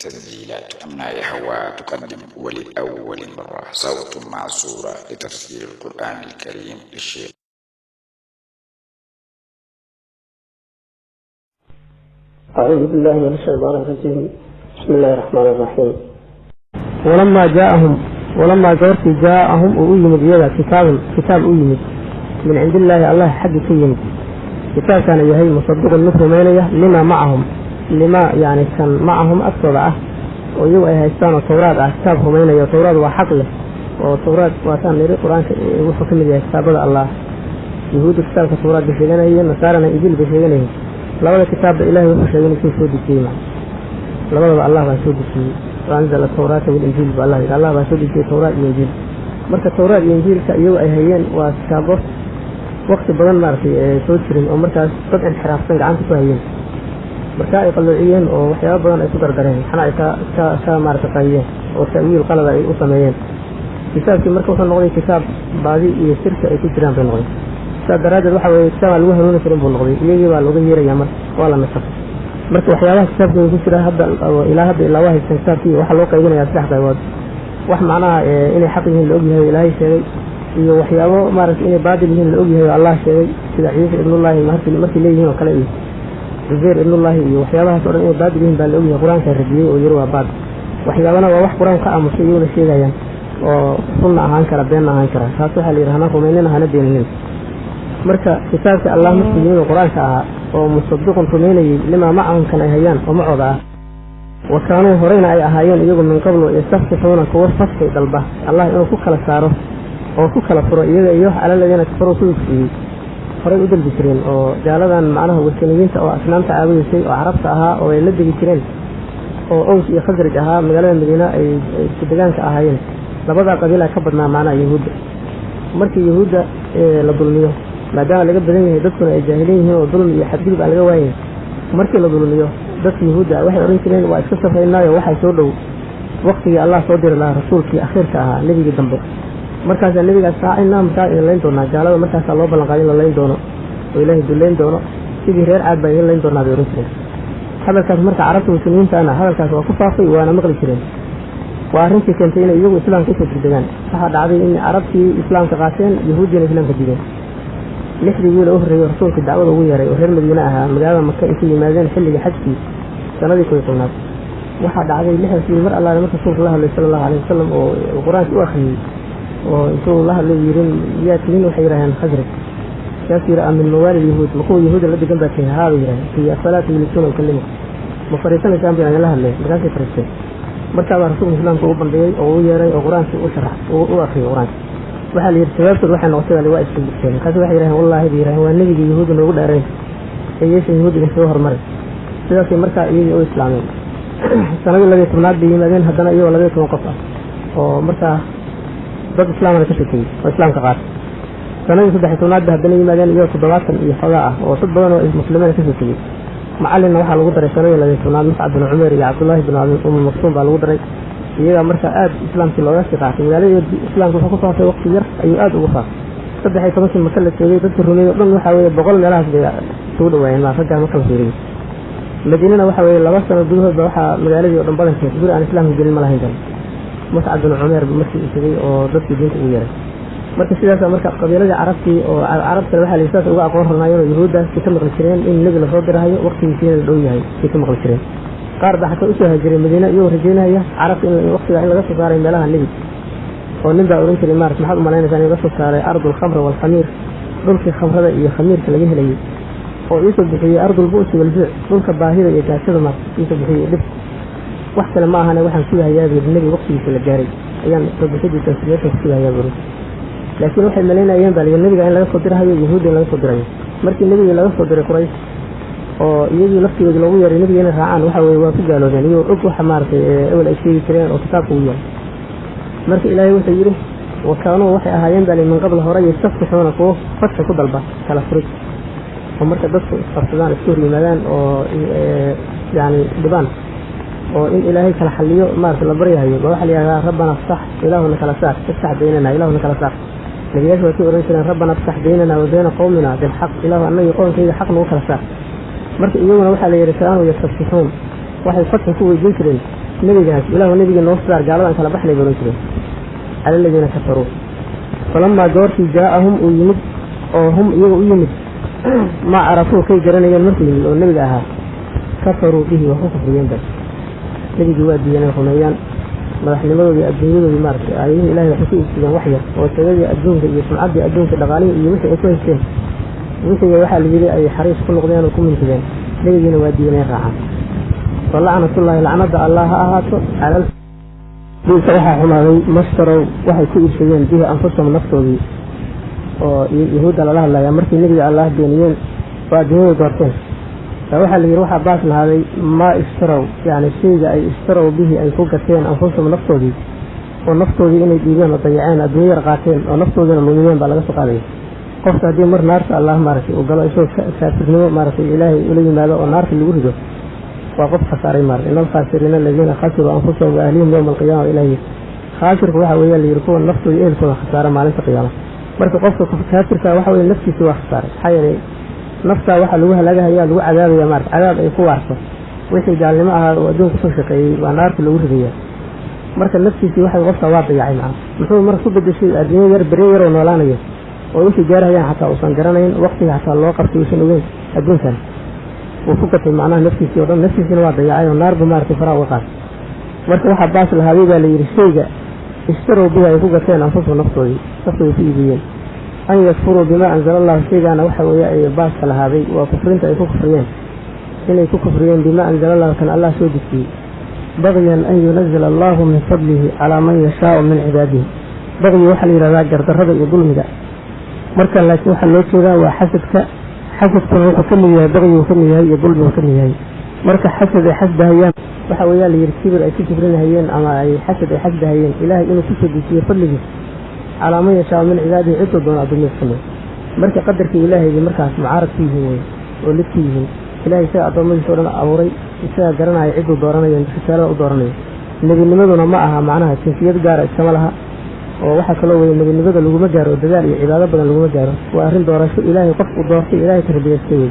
تسجيلات أمناء حواء تقدم ولأول مرة صوت مع صورة لتفسير القرآن الكريم للشيخ. أعوذ بالله من الشيطان الرجيم. بسم الله الرحمن الرحيم. ولما جاءهم ولما goortii جاءهم uu u yimid iyaga kitaabun kitaab u yimid min cindi illaahi, Allah xaggi ka yimid, kitaabkaana yahay musaddiqun mid rumaynaya limaa macahum, limaa yani kan macahum agtooda ah oo iyagu ay haystaan oo towraad ah, kitaab rumaynaya. Towraad waa xaq leh oo towraad waataan niri Qur-aanka wuxuu ka mid yahay kitaabada Allah. Yahuudda kitaabka towraad bay sheeganayeen, nasaarana Injiil bay sheeganayeen. Labada kitaabba Ilahay wuxuu sheegay inuu soo dejiyey. Labadaba Allah baa soo dejiyey. وأنزل التوراة والإنجيل ba Allah yidhi. Allah baa soo dejiyey towraad iyo Injiil. Marka towraad iyo Injiilka iyagu ay hayeen waa kitaabo waqti badan maaragtay soo jirin oo markaas dad inxiraafsan gacanta ku hayeen, marka ay qalloociyeen oo waxyaaba badan ay ku dardareen, waxna ay ka maaragtay qaayeen oo ta'wiil qalada ay u sameeyeen. Kitaabkii marka wuxuu noqday kitaab baadi iyo shirki ay ku jiraan bay noqday. Sidaas daraaddeed waxa weeye kitaab aan lagu hanuuni karin buu noqday. Iyagii baa looga yeeraya, marka waa la nasakhay. Marka waxyaabaha kitaabkooda ku jira hadda ilaa hadda ilaa waa haystaan kitaabkii. Waxaa loo qaybinayaa saddex qaybood: wax macnaha inay xaq yihiin la ogyahay oo Ilaahay sheegay, iyo waxyaabo maaragtay inay baadil yihiin la ogyahay oo Allah sheegay, sida Ciise ibnullahi markay leeyihiin oo kale iyo Cuseyr ibnullahi iyo waxyaabahaas o dhan inay baadil yihiin baa la ogyahay, Qur-aanka radiyey oo yiri waa baadil. Waxyaabana waa wax Qur-aanka ka aamusay iyaguna sheegayaan oo sunna ahaan kara, beenna ahaan kara. Taas waxaa la yidhi hana rumaynina hana beeninin. Marka kitaabka Allah markuu yimid oo Qur-aanka ahaa oo musaddiqun rumaynayey limaa macahum, kan ay hayaan oo macooda ah, wa kaanuu horeyna ay ahaayeen iyagu min qablu yastaftixuuna kuwa fatxi dalba, Allah inuu ku kala saaro oo ku kala furo iyaga iyo cala aladiina kafaruu, kuwii kufriyey horay u dalbi jireen oo gaaladan macnaha wasaniyiinta oo asnaamta caabudaysay oo carabta ahaa oo ay la degi jireen oo Ows iyo Khasraj ahaa, magaalada Madiina ay degaanka ahaayeen. Labadaa qabiila ka badnaa macnaha Yahuudda. Markii Yahuudda la dulmiyo, maadaama laga badan yahay, dadkuna ay jaahiliin yihiin oo dulmi iyo xadgudub aan laga waayayn, markii la dulmiyo dadka Yahuudda waxay odhan jireen: "Waa iska safraynaayo, waxaa soo dhow waktigii Allah soo diri lahaa rasuulkii akhiirka ahaa, nebigii dambe. Markaasaa nebigaas raacaynaa, markaa idin layn doonaa." Gaalada markaasaa loo ballan qaaday in la layn doono oo Ilaahay dullayn doono, sidii reer Caad baa idin layn doonaa bay odhan jireen. Hadalkaas marka carabta muslimiintaana hadalkaas waa ku faafay, waana maqli jireen. Waa arrintii keentay inay iyagu islaamka usoo degdegaan. Waxaa dhacday in carabtii islaamka qaateen, Yahuuddiina islaamka diideen. Lixdii wiil oo u horreeyey rasuulka dacwada ugu yeeray oo reer Madiine ahaa, magaalada Maka intay yimaadeen xilligii xajkii sanadii 11aad, waxaa dhacday lixdaas wiil mar allaale marka rasuulka la hadlay sala allahu alayh wasalam oo Qur-aanka u akhriyey oo intuu la hadlay yirin: "Yaa tihiin?" Waxay yidhahdeen: "Khasraj." Kaasuu yidhi: "Amin mawaali yahuud, ma kuwa Yahuuda la degan baa tihin?" "Haa," bay yidhahdeen. Kii: "Afalaa tajlisuuna ukallimukum, ma fariisanaysaan baan idinla hadlay?" Markaasay fariisteen. Markaabaa rasuulka islaamka ugu bandhigay oo u yeeray oo Qur-aankii u sharax u akhriyey Qur-aanka. Waxaa la yidhi jawaabtood waxay noqotay baa waa isdegdegteen. Markaas waxay yidhahdeen: "Wallaahi," bay yidhahdeen, "waa nebigii Yahuudda noogu dheerayn ee yeesha Yahuud idinkaga hormaray." Sidaasay markaa iyagii u islaameen. Sanadii 12aad bay yimaadeen haddana iyagoo 12 qof ah oo markaa dad islaamana ka sokeeyey oo islaamka qaatay. Sanadii 13aad bay haddana yimaadeen iyagoo 70 iyo xoogaa ah oo dad badan oo muslimiina ka sokeeyey. Macalinna waxaa lagu daray sanadii 12aad, Muscab bin Cumeer iyo Cabdullaahi bin Umi Maktuum baa lagu daray. Iyagaa marka aad islaamkii looga sii qaatay. Magaaladii islaamka wuxuu ku faafay waqti yar ayuu aad ugu faafay. 13kii Maka la joogay dadka rumeeyey o dhan waxaa weeye 100 meelahaas bay isugu dhawaayeen maa raggaa marka la fiiriyo. Madiinana waxa weeye 2 sano gudahood ba waxaa magaaladii o dhan badankeed guri aan islaamka gelin ma lahayn dan Muscab bin Cumeer markii uu tegey oo dadkii diinta ugu yeeray. Marka sidaasa marka qabiiladii carabtii oo carabtana waxaa la sidaas uga aqoon rarnaayeen oo Yahuuddaas bay ka maqli jireen in nebi lasoo dirahayo, waqtigiisiina la dhow yahay bay ka maqli jireen. Qaar baa xataa usoo hajiray Madiina iyagoo rajaynaya carabta in waqtigaa in laga soo saaray meelaha nebi, oo nin baa odhan jiray: "Maarata maxaad umalaynaysaa in laga soo saaray ardul khamra waalkhamiir, dhulkii khamrada iyo khamiirka laga helayay, oo iisoo bixiyey ardul bu'si waljuuc, dhulka baahida iyo gaajada maarta iisoo bixiyey dhib? Wax kale ma ahane, waxaan sugahayaa," buu yidhi, "nebi waqtigiisa la gaaray ayaan soo bixidiisa meeshan ku sugahayaa," buu. Laakiin waxay malaynayeen baa layidhi nebiga in laga soo dirahayo Yahuudda in laga soo dirayo. Markii nebigii laga soo diray Quraysh oo iyagii laftigoodi loogu yeeray nebiga inay raacaan, waxa weye waa ku gaaloobeen iyagoo og waxa maaragtay ewel ay sheegi jireen oo kitaabka ugu yeeray. Marka Ilaahay wuxuu yidhi: wa kaanuu waxay ahaayeen baa min qabl hore yastaftixuuna kuwo fatxi ku dalba, kala furid, oo marka dadku isqabsadaan, isku hor yimaadaan oo yani dhibaan oo in Ilaahay kala xaliyo maarata la baryahayo ba waxaa la yihahdaa: "Rabbana aftax, ilaahuna kala saar, iftax baynana, ilaahuna kala saar." Nebiyaashu way ku ohan jireen: "Rabbana aftax baynana wa bayna qowmina bilxaq, ilaahu annaga qoomkayga xaq nagu kala saar." Marka iyaguna waxaa la yidhi kaanuu yastaftixuun, waxay fatxi ku weydiin jireen. Nebigaas ilaahu nebigii noo saar, gaaladan kala baxnay bay ohan jireen cala aladiina kafaruu. Falamaa goortii jaa'ahum uu yimid oo hum iyaga u yimid maa carafuu kay garanayeen markuu yimid oo nebiga ahaa, kafaruu bihi waa ku kufriyeen. Bay nebigii waa diideen inay rumeeyaan madaxnimadoodii adduunyadoodii maaragtay aayadihii ilahay waxay ku iibsadeen wax yar oo tagadii adduunka iyo sumcaddii adduunka dhaqaalihii iyo wixii ay ku haysteen, wixii waxaa la yidhi ay xariis ku noqdeen oo ku mintideen. Nebigiina waa diideen inay raacaan. Fa lacnatullaahi, lacnada allah ha ahaato cala bi'sa, waxaa xumaaday mashtarow waxay ku iibsadeen bihi anfusahum naftoodii, oo yahuudda lala hadlayaa markii nebiga allah beeniyeen oo adduunyada doorteen. Waxaa la yidhi waxaa baas lahaaday maa ishtarow, yacni shayga ay ishtarow bihi ay ku gateen anfusahum naftoodii, oo naftoodii inay dhiibeen oo dayaceen, adduunya yar qaateen oo naftoodiina lumiyeen baa laga soo qaadaya. Qofka haddii mar naarta allah maaragtay uu galo isagoo kaafirnimo maaragtay ilaahay ula yimaado oo naarta lagu rido, waa qof khasaaray maaragtay. Ina alkhaasiriina aladiina khasiruu anfusahum wa ahlihim yowma alqiyaama. Ilahi yidhi khaasirku waxa weeya la yidhi kuwa naftooda ehelkooda khasaara maalinta qiyaama. Marka qofka kaafirka waxa weye naftiisa waa khasaaray, maxaa yeelay naftaa waxaa lagu halaagahaya, lagu cadaabaya maarata cadaab ay ku waarso. Wixii gaalnimo ahaa oo adduunka kusoo shaqeeyey waa naarta lagu ridaya. Marka naftiisii waxa qofka waa dayacay macna muxuu marka ku bedeshay adduunyo yar, beryo yaroo noolaanayo oo wixii gaarahayaan xataa uusan garanayn, waqtiga xataa loo qabtay uusan ogeyn, adduunkan wuu ku gatay macnaha naftiisii o dhan, naftiisiina waa dayacay oo naarbu maaragtay faraha uga qaatay. Marka waxaa baas lahaaday baa la yidhi shayga ishtarow bihi ay ku gateen anfusahum naftoodii, naftooda ku iibiyeen, an yakfuruu bimaa anzala allahu. Shaygaana waxa weeye ay baaska lahaaday waa kufrinta ay ku kufriyeen, inay ku kufriyeen bimaa anzala allahu kan allah soo dejiyey, bagyan an yunazila allahu min fadlihi calaa man yashaau min cibaadihi. Bagyi waxaa la yidhahdaa gardarrada iyo dulmiga marka, laakiin waxaa loo jeedaa waa xasadka. Xasadkuna wuxuu ka mid yahay bagyiguu ka mid yahay iyo dulmiguu ka mid yahay. Marka xasad ay xasdahayaan waxa weeyaa la yidhi kibir ay ku kibrinahayeen ama ay xasad ay xasdahayeen ilaahay inuu kusoo dejiyo fadligiis calaa man yashaau min cibaadihi, ciduu doono adduunyada ka mid. Marka qadarkii ilaahaygii markaas mucaarad ku yihiin wey oo lid ku yihiin. Ilahay isaga addoommadiisa o dhan abuuray, isagaa garanaya cidduu dooranayo, risaalada u dooranayo. Nebinimaduna ma aha macnaha jinsiyad gaara iskama laha, oo waxaa kaloo weye nebinimada laguma gaaro dadaal iyo cibaado badan laguma gaaro. Waa arrin doorasho ilaahay qof uu doortay, ilaahay tarbiyaystay wey,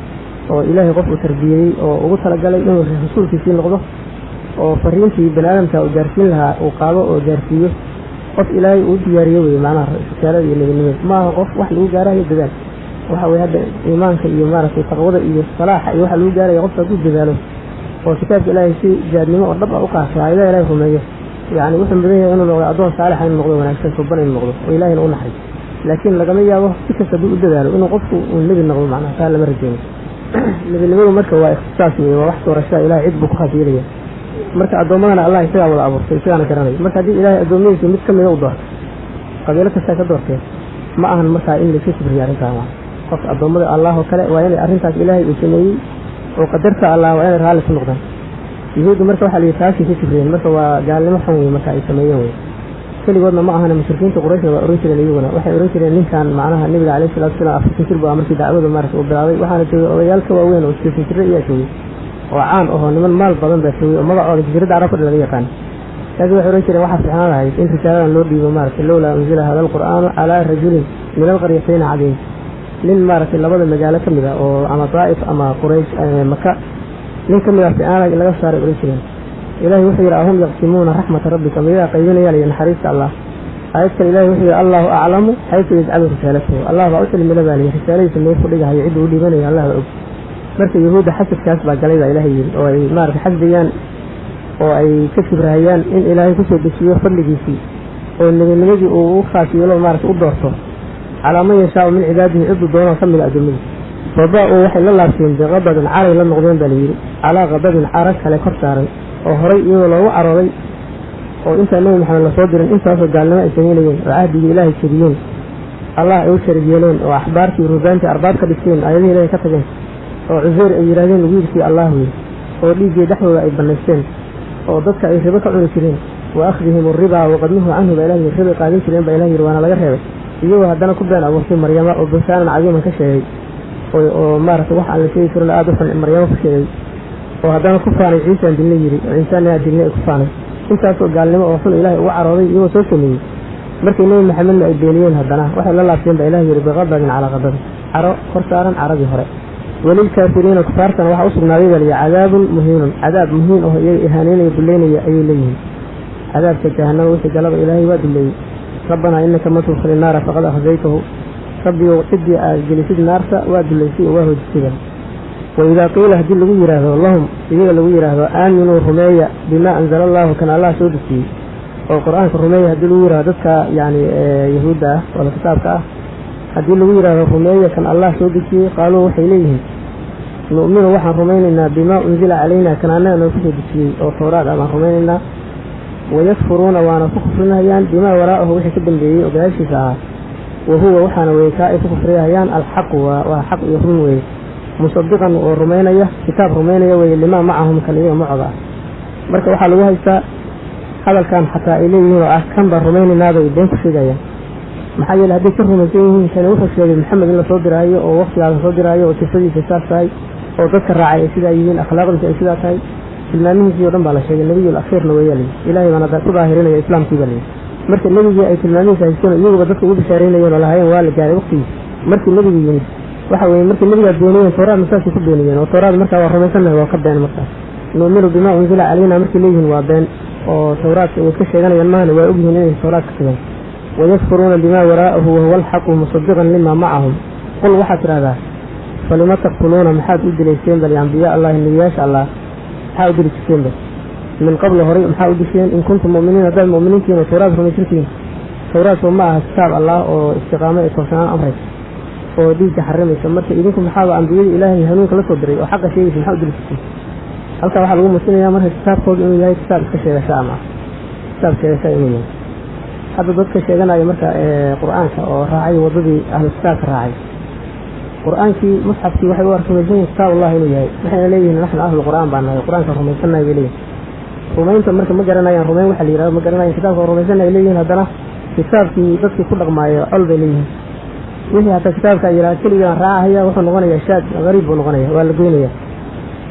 oo ilaahay qof uu tarbiyeeyey oo ugu talagalay inuu rasuulkiisii noqdo oo fariintii bani aadamka uu gaarsiin lahaa uu qaado oo gaarsiiyo, qof ilaahay uu diyaariyo wey macnaha risaalada iyo nebinimada. Ma aha qof wax lagu gaarayo dadaal. Waxa weye hadda iimaanka iyo maaragtay taqwada iyo salaaxa iyo waxa lagu gaaraya qofka hadduu dadaalo oo kitaabka ilaahay si jaadnimo oo dhab ah u qaato, aayadaha ilahay rumeeyo, yacni wuxuu mudan yahay inuu noqdo addoon saalixa, inuu noqdo wanaagsan, suban inuu noqdo oo ilahayna u naxariis. Laakiin lagama yaabo si kasta hadduu u dadaalo inuu qofku uu nebi noqdo, macnaha taa lama rajeyno nebinimadu. Marka waa ikhtisaas wey, waa wax doorashada ilahay cid buu ku khaas yeelaya. Marka addoommadana allah isagaa wada abuurtay, isagaana garanaya. Marka haddii ilahay addoommadiisa mid ka mida u doorto, qabiilo kastaa ka doortee, ma ahan markaa in layska kibriyo arrintaa. Maa qof addoommada allah oo kale waa inay arrintaas ilaahay uu sameeyey oo qadarta allah waa inay raalli ku noqdaan. Yahuuddu marka waxaa la yidhi taasay ka kibriyeen. Marka waa gaalnimo xun wey marka ay sameeyeen wey. Keligoodna ma ahana, mushrikiinta qurayshna waa oran jireen. Iyaguna waxay oran jireen ninkan macnaha nebiga calayhi salatu wasalaam 40 jir bu ah markii dacwada maarata uu bilaabay, waxaana joogay odayaal ka waaweyn oo 80 jirre iyaa joogay oo caan ahoo niman maal badan baa joogay oo magacooda jasiiradda carabka dhan laga yaqaan. Laakiin waxay oran jireen waxaa fiicnaan lahayd in risaaladan loo dhiibo maaragtay lowlaa unzila hada alqur'aanu calaa rajulin min alqaryatayni cadiim, nin maaragtay labada magaalo ka mid ah oo ama daa'if ama quraysh maka nin ka mid ah fiicnaan lahayd in laga saaray oran jireen. Ilahay wuxuu yidhi ahum yaqsimuuna raxmata rabbika, miyagaa qaybinayaan iyo naxariista allah? Aayad kale ilahay wuxuu yidhi allahu aclamu xaysu yajcalu risaalatahu, allah baa u cilmila baa liyi risaaladiisa meel ku dhigahayo, cidda u dhiibanayo allah baa og. Marka yahuudda xasadkaas baa galay baa ilahay yidhi, oo ay maaragtay xasdayaan oo ay ka kibrahayaan in ilaahay kusoo dejiyo fadligiisii oo nebinimadii uu u khaas yeelo maaragtay u doorto calaa man yashaau min cibaadihi, cidduu doonoo ka mida addoommadiisa. Fabaa-uu waxay la laabteen biqadabin, caray la noqdeen baa layidhi, calaa qadabin, caro kale kor saaran oo horay iyadoo loogu carooday oo intaan nebi maxamed lasoo dirin intaasoo gaalnimo ay samaynayeen oo cahdigii ilaahay jebiyeen, allah ay u sharig yeeleen oo axbaartii ruhbaantii arbaab ka dhigteen, aayadihii ilahay ka tageen oo cuseyr ay yidhahdeen wiilkii allah wey, oo dhiiggii dhexdooda ay bannaysteen, oo dadka ay ribo ka cuni jireen, wa akhdihim aribaa waqad nuhuu canhu baa ilah yiri, ribay qaadan jireen baa ilah yiri, waana laga reebay. Iyagoo haddana ku been abuurtay maryama oo buhtaanan cadiiman ka sheegay oo maaragtay wax aan la sheegi karin aada u xun maryamo ku sheegay, oo haddana ku faanay ciisaan dilna yiri oo ciisaanaa dilna ay ku faanay, intaasoo gaalnimo oo xun ilaahay ugu carooday iyagoo soo sameeyey. Markii nebi maxamedna ay beeniyeen haddana waxay la laabteen baa ilah yiri biqadabin calaa qadabin, caro kor saaran caradii hore. Walilkaafiriina kufaartana waxaa u sugnaaday baa layidhi cadaabun muhiinun, cadaab muhiin oo iyaga ihaaneynaya duleynaya ayay leeyihiin. Cadaabka jahanama wixii galaba Ilaahay waa duleeyey. Rabbanaa innaka man tudkhili naara faqad akhzaytahu, rabbigow ciddii aad gelisid naarta waa duleysay oo waa hoojisay bal. Waidaa qiila haddii lagu yidhaahdo lahum iyaga lagu yidhaahdo aaminuu rumeeya bimaa anzala allahu kan Allah soo dejiyey oo Qur-aanka rumeeya, haddii lagu yidhahdo dadka yani yahuudda ah wala kitaabka ah, haddii lagu yidhahdo rumeeya kan Allah soo dejiyey, qaaluu waxay leeyihiin nu'minu waxaan rumaynaynaa bimaa unzila calayna kan annaga noo kusoo dejiyey oo towraad ah baan rumaynaynaa. Wayakfuruuna waana ku kufrinahayaan bimaa waraa'ahu wixii ka dambeeyey oo gadaashiisa ahaa. Wahuwa waxaana weye kaa ay ku kufriyahayaan alxaqu, waa xaq iyo run weeye, musadiqan oo rumaynaya, kitaab rumaynaya weye, limaa macahum kan iyaga macooda ah. Marka waxaa lagu haystaa hadalkan xataa ay leeyihiin oo ah kan baan rumaynaynaabay been ku sheegayaan. Maxaa yeele hadday ka rumaysan yihiin kani wuxuu sheegay Maxamed in lasoo diraayo oo waqtigaas lasoo diraayo oo sifadiisa saas tahay oo dadka raacay ay sidaa yihiin, akhlaaqdiisa ay sidaa tahay, tilmaamihiisii o dhan baa la sheegay, nebiyul akhiirna weeyaa layidhi, Ilaahay baana ku daahirinaya islaamkii baa layidhi. Marka nebigii ay tilmaamihiisa haysteen iyaguba dadka ugu bishaareynayeen oo lahaayeen waa la gaaray waqtigiisa, markii nebigu yimid waxa weye markii nebigaa beeniyeen towraadna saasay ku beeniyeen oo towraad markaa waa rumaysannahay waa ka been. Markaas nu'minu bimaa unzila calayna markay leeyihiin waa been oo towraadka way ka sheeganayaan maahna, waa ogyihiin inay towraad ka tageen. Wayakfuruuna bimaa waraa'ahu wahuwa alxaqu musadiqan limaa macahum. Qul waxaad tidhahdaa falima taqtuluuna maxaad u dilayseen bal ambiyaa allahi nebiyaasha Allah maxaa u dili jirteen bal min qabli horay maxaa u disheen in kuntum mu'miniin haddaad mu'miniintihiin oo towraad rumaysantihiin. Towraad soo ma aha kitaab Allah oo istiqaamo ee toosnaan amraysa oo dhiigga xarimaysa. Marka idinku maxaaba ambiyada Ilaahay hanuunka la soo diray oo xaqa sheegaysa maxaa u dili jirteen? Halkaa waxaa lagu muujinayaa marka kitaabkooda inuu yahay kitaab iska sheegasha ama kitaab sheegasha inuu yahay. Hadda dadka sheeganaya marka Qur-aanka oo raacay waddadii ahlu kitaabka raacay, Qur-aankii musxafkii waxay u rumaysan yihin kitaab Allah inuu yahay, waxayna leeyihiin naxnu ahlu Qur-aan baa nahay, Qur-aanka rumaysannahay bay leeyihin. Rumaynta marka ma garanayaan, rumayn waxa la yidhahdo ma garanayaan, kitaabka rumaysannahay leeyihin, haddana kitaabkii dadkii ku dhaqmaayo col bay leeyihiin. Wixii hataa kitaabka yidhaha keligaan raacahaya wuxuu noqonayaa shaad qariib buu noqonaya, waa la goynaya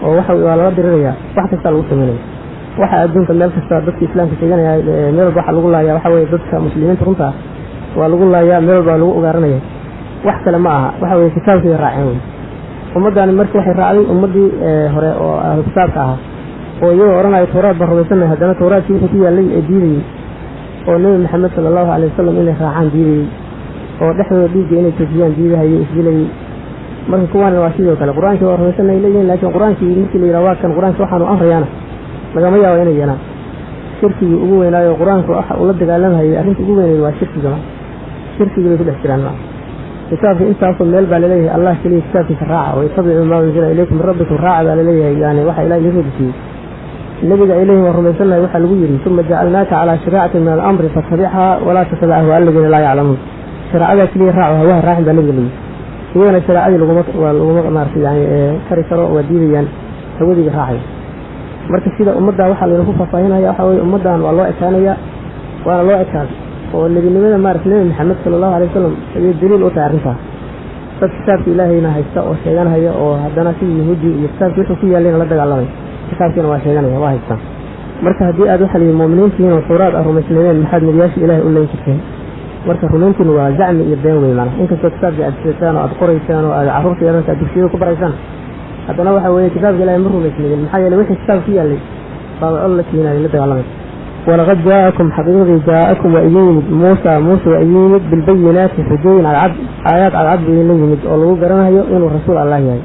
oo waxa waa lala diriraya, wax kastaa lagu samaynaya. Waxa adduunka meel kasta dadka islaamka sheeganaya meel walba waxa lagu laayaa waxa weye dadka muslimiinta runta ah waa lagu laayaa, meel walba waa lagu ugaaranaya, wax kale ma aha, waxa weye kitaabkii raaceen wey. Ummaddaani marka waxay raacday ummaddii hore oo ahlu kitaabka ahaa oo iyagoo odhanaya towraad baan rumaysannahay, haddana towraadkii wuxuu ku yaallay ee diidayey oo Nebi Maxamed sala allahu calay wasalam inay raacaan diidayey oo dhexdooda dhiigga inay joojiyaan diidahayey isdilayey. Marka kuwaana waa sidoo kale Qur-aankii waa rumaysanay leeyihin, laakiin Qur-aankii markii la yidhaha waa kan Qur-aanka waxaanu amrayaana lagama yaabo inay yeelaan. Shirkigii ugu weynaayo Qur-aanku waxa uu la dagaalamhayay arrinta ugu weyneyd waa shirkiga, shirkigii bay ku dhex jiraan. Maa kitaabka intaasoo meel baa laleeyahay Allah keliya kitaabkiisa raaca oo itabicuu maa unzila ilaykum min rabbikum raaca baa laleeyahay, yani waxa Ilahay idiin soo dejiyey. Nebiga ay leeyihin waa rumaysannahay waxaa lagu yidhi uma jacalnaaka calaa shariicatin min alamri fatabichaa walaa tattabic ahwaa aladiina laa yaclamuun, shareecadaa keliya raaco hawaha raacin baa nebiga layidhi. Iyagana shareecadii laguma maarata yani kari karo, waa diidayaan, hawadiiga raacaya. Marka sida ummaddaa waxaa laynaku faahfaahinaya waxa weye ummaddan waa loo ekaanaya, waana loo ekaaday oo nebinimada maarata Nebi Maxamed sala allahu alay wasalam ayay daliil u tahay arrintaas. Dad kitaabka Ilaahayna haysta oo sheeganhaya oo haddana sidii yahuuddii iyo kitaabkii wuxuu ku yaallayna la dagaalamay, kitaabkiina waa sheeganaya waa haystaan. Marka haddii aad waxaa layihi mu'miniintihiin oo towraad ah rumaysnaydeen maxaad nebiyaasha Ilaahay u leyn jirteen? Marka rumayntiinu waa zacmi iyo been wey maana. Inkastoo kitaabkii aad sidataan oo aad qoraysaan oo aad carruurta yararka aad dugsiyada ku baraysaan, haddana waxa weeye kitaabka Ilahay ma rumaysnaydin, maxaa yeeley wixii kitaabka ku yaallay baaba col la tiinayo la dagaalamay. Walaqad jaa'akum xaqiiqdii jaa'akum waa idin yimid Muusa, Muuse waa idin yimid bilbayinaati xujooyin cadcad, aayaad cadcad buu idinla yimid oo lagu garanayo inuu rasuul Allah yahay.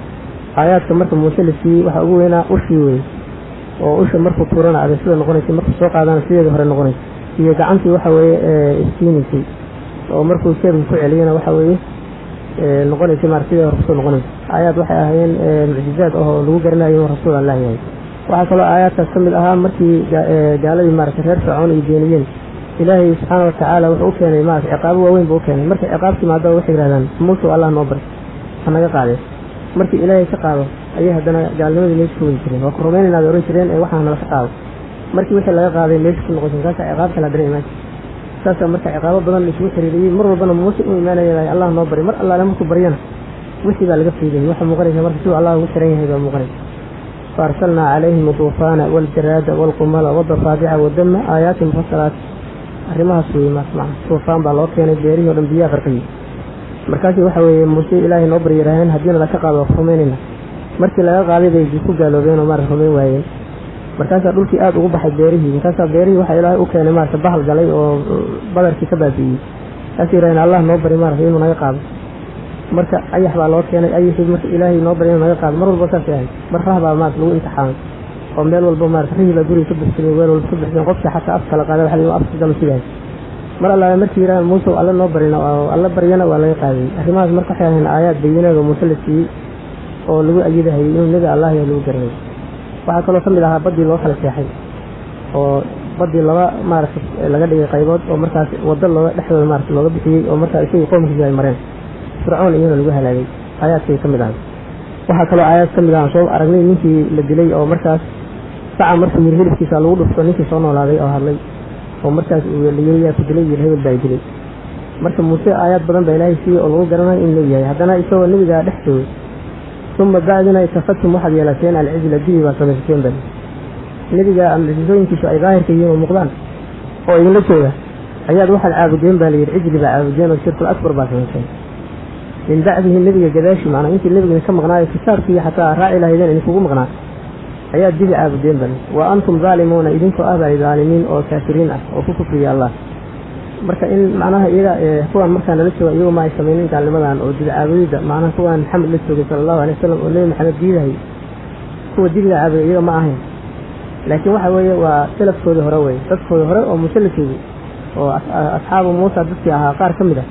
Aayaadka marka Muuse la siiyey waxaa ugu weynaa ushii weye oo usha markuu tuurana abeesada noqonaysay, markuu soo qaadana sideeda hore noqonaysay, iyo gacantii waxa weeye iftiimaysay oo markuu jeebka ku celiyana waxa weeye noqonaysay maarata sideeda hore kusoo noqonaysay. Aayaad waxay ahaayeen mucjizaad oo lagu garanayo inuu rasuul Allah yahay. Waxaa kaloo aayaadkaas ka mid ahaa markii gaaladii maarata reer Fircoon ay beeniyeen, Ilaahay subxaana watacaala wuxuu u keenay maarata ciqaabo waaweyn buu u keenay. Markay ciqaab timaadaba waxay yidhahdaan Muuse Allah noo bari hanaga qaadee. Markii Ilaahay ka qaado ayay haddana gaalnimadii meesha ku wadi jireen, waa ku rumaynaynaa bay ohan jireen ee waxaa nala ka qaado. Markii wixii laga qaaday meesha ku noqon jireen, saasaa ciqaab kale haddana imaan jirtay. Saasaa marka ciqaabo badan la isugu xiriiriyey, mar walbana Muuse u imaanaya Allah noo bari, mar allaale markuu baryana wixii baa laga fiidayay. Waxa muuqanaysa marka siduu Allah ugu xiran yahay baa muuqanaysa. Faarsalnaa calayhim aduufaana waljaraada waalqumala wadafaadica wadama aayaatin mufasalaat. Arrimahaas weeye maasmaca tuufaan baa loo keenay, beerihii o dhan biyaha qarqiyey. Markaasi waxa weeye Muuse Ilaahay noo bari yidhaaheen haddiina laka qaado waa ku rumaynayna. Markii laga qaaday bay ku gaaloobeen oo maarata rumayn waayeen. Markaasaa dhulkii aada ugu baxay beerihii. Markaasaa beerihii waxaa Ilaahay u keenay maarata bahal galay oo badarkii ka baabi'iyey. Kaas yidhahdeen Allah noo bari maarata inuu naga qaado. Marka ayax baa loo keenay, ayaxii marka Ilaahay noo bari inuu naga qaado. Mar walba saasay ahayd. Mar rah baa maarata lagu imtixaamay oo meel walba maarata rihii baa guriga ka buxsamay, weel walba ka buxsamay, qofkii xataa af kala qaaday waxa la afka galo sidahay. Mar allaale markii yidhahdeen Muuse alle noo barina oo alle baryana waa laga qaaday. Arrimahaas marka waxay ahayn aayaad bayinaad oo Muuse la siiyey oo lagu ayidahayay inuu nebi Allah yahay lagu garanayay. Waxaa kaloo ka mid ahaa baddii loo kala seexay oo baddii laba maaragtay laga dhigay qaybood oo markaas waddo looga dhexdooda maaragtay looga bixiyey oo markaa isagii qoomkiisa ay mareen. Fircoon iyana lagu halaagay, aayaadkay ka mid ahay. Waxaa kaloo aayaad ka mid ah soo aragnay ninkii la dilay oo markaas saca markuu yiri hilibkiisa lagu dhufto, ninkii soo noolaaday oo hadlay oo markaas uu yiri yaa ku dilay, yiri hebel baa dilay. Marka Muuse aayaad badan baa Ilaahay siiyey oo lagu garanayo inuu nebi yahay, haddana isagoo nebigaa dhex joogay. Uma bacdina ittakhadtum waxaad yeelateen alcijla, dibi baad samaysateen bal nebiga mucjisooyinkiisu ay daahirka yihiin oo muuqdaan oo idinla jooga ayaad waxaad caabudeen baa layidhi, cijli baa caabudeen oo shirkul akbar baa samayseen. Min bacdihi nebiga gadaashi, macnaa intii nebiga ka maqnaayo kitaabkii xataa raaci lahaydeen idinkugu maqnaa ayaad dibi caabudeen bal wa antum zaalimuuna, idinkoo ah baa zaalimiin oo kaafiriin ah oo ku kufriya Allah. Marka in macnaha iyaga kuwan markaa nala jooga iyagu ma ay samaynin gaalnimadan oo dibi caabudida, macnaha kuwan Maxamed la joogay sala allahu alay wasalam oo nebi Maxamed diidahay kuwa dibiga caabuday iyaga ma ahayn, laakiin waxa weeye waa salafkoodii hore weye, dadkoodii hore oo Muuse la joogay oo asxaabu Muusa dadkii ahaa qaar ka mid ah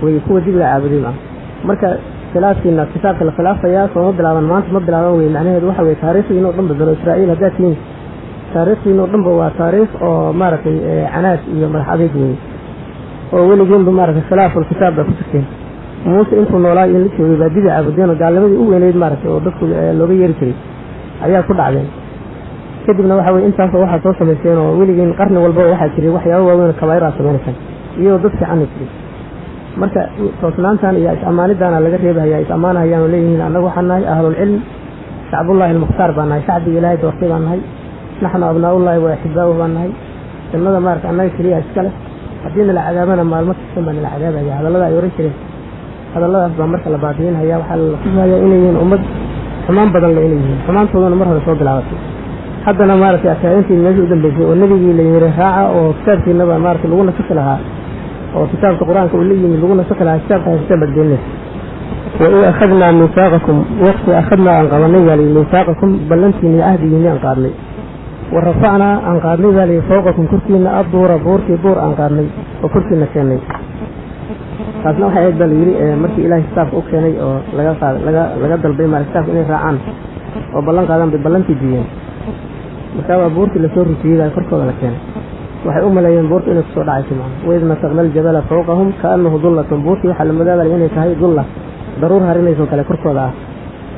weye kuwa dibiga caabuday macna. Marka khilaafkiina kitaabka la khilaafayaa sooma bilaaban maanta, ma bilaaban weye. Macnaheedu waxa weye taariikhdiina oo dhanba banu Israa'iil haddaad tihiin taariikhdiina oo dhanba waa taariikh oo maaragtay canaad iyo madax adeeg weye oo weligiinba maaragtay khilaaful kitaab baa ku jirteen. Muuse intuu noolaa in la joogay baa dibi caabudeen oo gaalnimadii u weyneyd maaragtay oo dadku looga yeeri jiray ayaa ku dhacdeen. Kadibna waxa weye intaasoo waxaad soo samayseen oo weligiin qarni walba waxaa jiray waxyaaba waaweyn oo kabaa'ir aad samaynaysaan iyadoo dad fiicanna jiray. Marka toosnaantan iyo is-ammaanidaana laga reebahaya, is-ammaanahayaan oo leeyihiin annagu waxaan nahay ahlulcilm, shacbullahi almukhtaar baan nahay, shacbiga Ilaahay doortay baan nahay, naxnu abnaaullahi wa axibbaa'uhu baan nahay, jannada maarata annaga keliya iska leh, haddii nala cadaabana maalmo kasan baa nala cadaabaya. Hadallada ay oran jireen hadalladaas baa marka la baabi'inhaya. Waxaa la tushayaa inay yihiin ummad xumaan badan le, inay yihiin xumaantoodana mar hore soo bilaabatay, haddana maaragtay ataagantii meeshii u dambeysay oo nebigii la yiri raaca oo kitaabkiinaba maaragtay lagu nasakhi lahaa oo kitaabka qur-aanka uu la yimid lagu nasakhi lahaa, kitaabka haystaan baad beeninaysa. Wa id akhadnaa miisaaqakum, waqti akhadnaa aan qabanay baa layidhi miisaaqakum, ballantiina iyo ahdigiinni aan qaadnay, wa rafacnaa aan qaadnay baa layidhi fawqakum korkiina adduura, buurtii duur aan qaadnay oo korkiina keennay. Taasna waxay ahayd baa layidhi markii Ilaahay kitaabka u keenay oo laga qaad laga laga dalbay maara kitaabka inay raacaan oo ballan qaadaan bay ballantii diideen. Markaa waa buurtii lasoo rujiyey baa korkooda la keenay. Waxay u maleeyeen buurta inay kusoo dhacayso macna waid nasaqna aljabala fawqahum kaanahu dullatun, buurtii waxaa la moodaabalay inay tahay dulla daruur harinaysoo kale korkooda ah.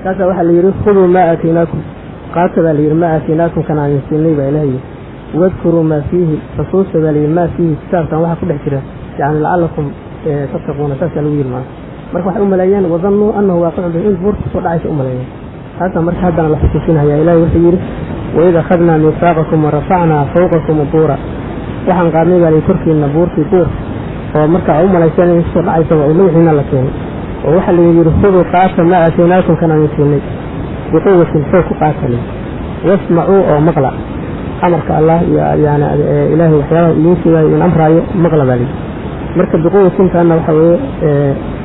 Kaasaa waxaa la yidhi khuduu maa aataynaakum, qaata baa la yidhi maa aataynaakum kana idin siinay baa Ilaahay, wadkuruu maa fiihi, xusuusta baa la yidhi maa fiihi kitaabkan waxaa ku dhex jira, yacni lacalakum tattaquuna, saasaa lagu yidhi macna. Marka waxay u maleeyeen wadannuu annahu waaqicun bihim, in buurta kusoo dhacaysa u maleeyeen. Taasaa marka haddana la xusuusinaya. Ilaahay wuxuu yidhi waid akhadnaa miisaaqakum warafacnaa fawqakum duura, waxaan qaadnay baa layidhi korkiina buurtii duur oo marka u malayseen inay kusoo dhacaysaba oo madaxiina la keenay oo waxaa la yidhi khuduu qaata maa aataynaakum kana idin siinay biquwatin, xoog ku qaatale, wasmacuu oo maqla amarka Allah iyo yani Ilaahay waxyaabaha idiin sheegayo idin amraayo maqla baa layidhi. Marka biquwatintaana waxa weeye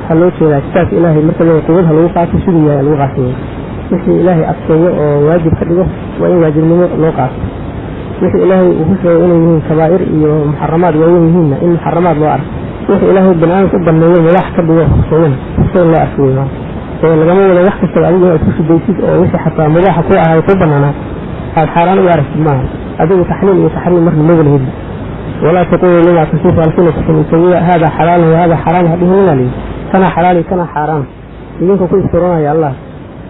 waxaa loo jeedaa kitaabka Ilaahay marka leeyahay quwad ha lagu qaato siduu yahay lagu qaato weye. Wixii Ilaahay adkeeyo oo waajib ka dhigo waa in waajibnimo loo qaato, wixii Ilaahay uu ku sheegay inay yihiin kabaa'ir iyo muxaramaad waaweyn yihiinna in muxaramaad loo arko, wixii Ilaahay bani aadamka u baneeyo mubaax ka dhigo khusayana khusayn loo arko wey maana. Ee lagama wado wax kastaba adigu inaad ku shidaysid oo wixii xataa mubaaxa ku ahay ku banaanaa aad xaaraan u aragtid maaha. Adigu taxliil iyo taxriim marna maba lihid. Walaa taquluu limaa tasifu alsinatukum alkayiba hada xalaalun wa hada xaraam, ha dhihinina layidhi kana xalaali kana xaaraam idinka ku iftiroonaya Allah.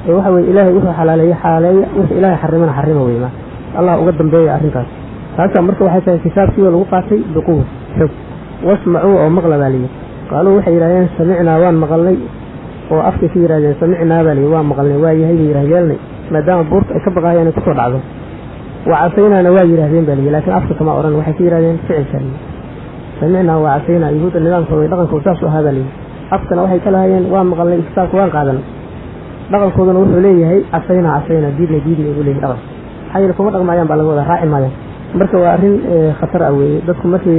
Ee waxa weye Ilaahay wuxuu xalaaleeye xalaaleeya, wuxuu Ilaahay xarimana xarima wey ma Allah uga dambeeya arrintaas. Taasaa marka waxay tahay kitaabkii oo lagu qaatay biquwa xog, wasmacuu oo maqla baa layidhi. Qaaluu waxay yidhahdeen samicnaa, waan maqalnay oo afkay ka yidhahdeen samicnaa baa layidhi, waa maqalnay, waa yahay bay yidhah yeelnay, maadaama buurta ay ka baqaayaan inay kusoo dhacdo. Wa casaynaana waa yidhahdeen baa layidhi, laakiin afka kama odhan, waxay ka yidhahdeen ficilka layidhi samicnaa wa casaynaa. Yuhuudda nidaamkooda iyo dhaqankooda saas u ahaa baa layidhi. Afkana waxay ka lahaayeen waa maqalnay kitaabka waan qaadanay, Dhaqankooduna wuxuu leeyahay casayna casayna, diidna diidna buu leeyahay dhaqan. Maxaa yeele kuma dhaqmaayaan baa laga wadaa, raaci maayaan. Marka waa arrin khatar ah weeye. Dadku markay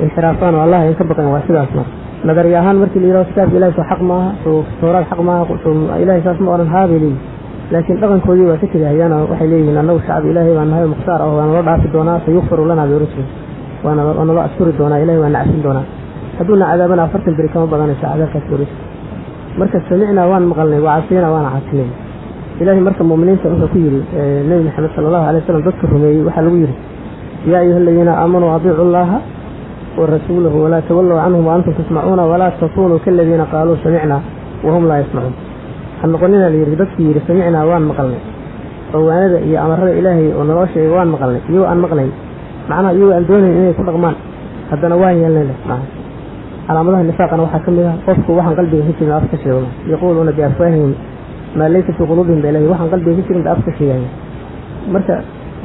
inxiraafaan oo Allah ay ka baqeen waa sidaas. Marka nadari ahaan markii la yidhaho kitaabka Ilahay soo xaq maaha, soo towraad xaq maaha, soo Ilahay saas ma odhan, haa bay leeyihin. Laakiin dhaqankoodii waa ka tegahayaan oo waxay leeyihiin annagu shacab Ilaahay baan nahay oo mukhtaar ah, waa naloo dhaafi doonaa, sayukfaru lanaa bay oran jireen, waana waa naloo asturi doonaa, Ilahay waa na cafin doonaa, hadduuna cadaabana 40 beri kama badanayso cadaabkaas bay oran jireen. Marka samicnaa waan maqalnay, wa casaynaa waana casinay Ilaahay. Marka mu'miniinta wuxuu ku yidhi Nebi Maxamed sala Allahu alay wasalam, dadka rumeeyey waxaa lagu yidhi: yaa ayuha aladiina aamanuu adiicu llaha wa rasuulahu walaa tawallow canhum wa antum tasmacuuna walaa takunuu kaladiina qaaluu samicnaa wahum laa yasmacuun. Ha noqonina la yidhi dadkii yidhi samicnaa waan maqalnay, oo waanada iyo amarada Ilaahay oo naloo sheegay waan maqalnay, iyagoo aan maqlayn, macnaha iyagoo aan doonayn inay ku dhaqmaan haddana waan yeelnay leh. Macnaha calaamadaha nifaaqana waxaa ka mid ah qofku waxaan qalbiga ka jirin af ka sheego. Yaquuluuna biafwaahihim maa laysa fii quluubihim ba Ilahi, waxaan qalbiga ka jirin ba af ka sheegaya. Marka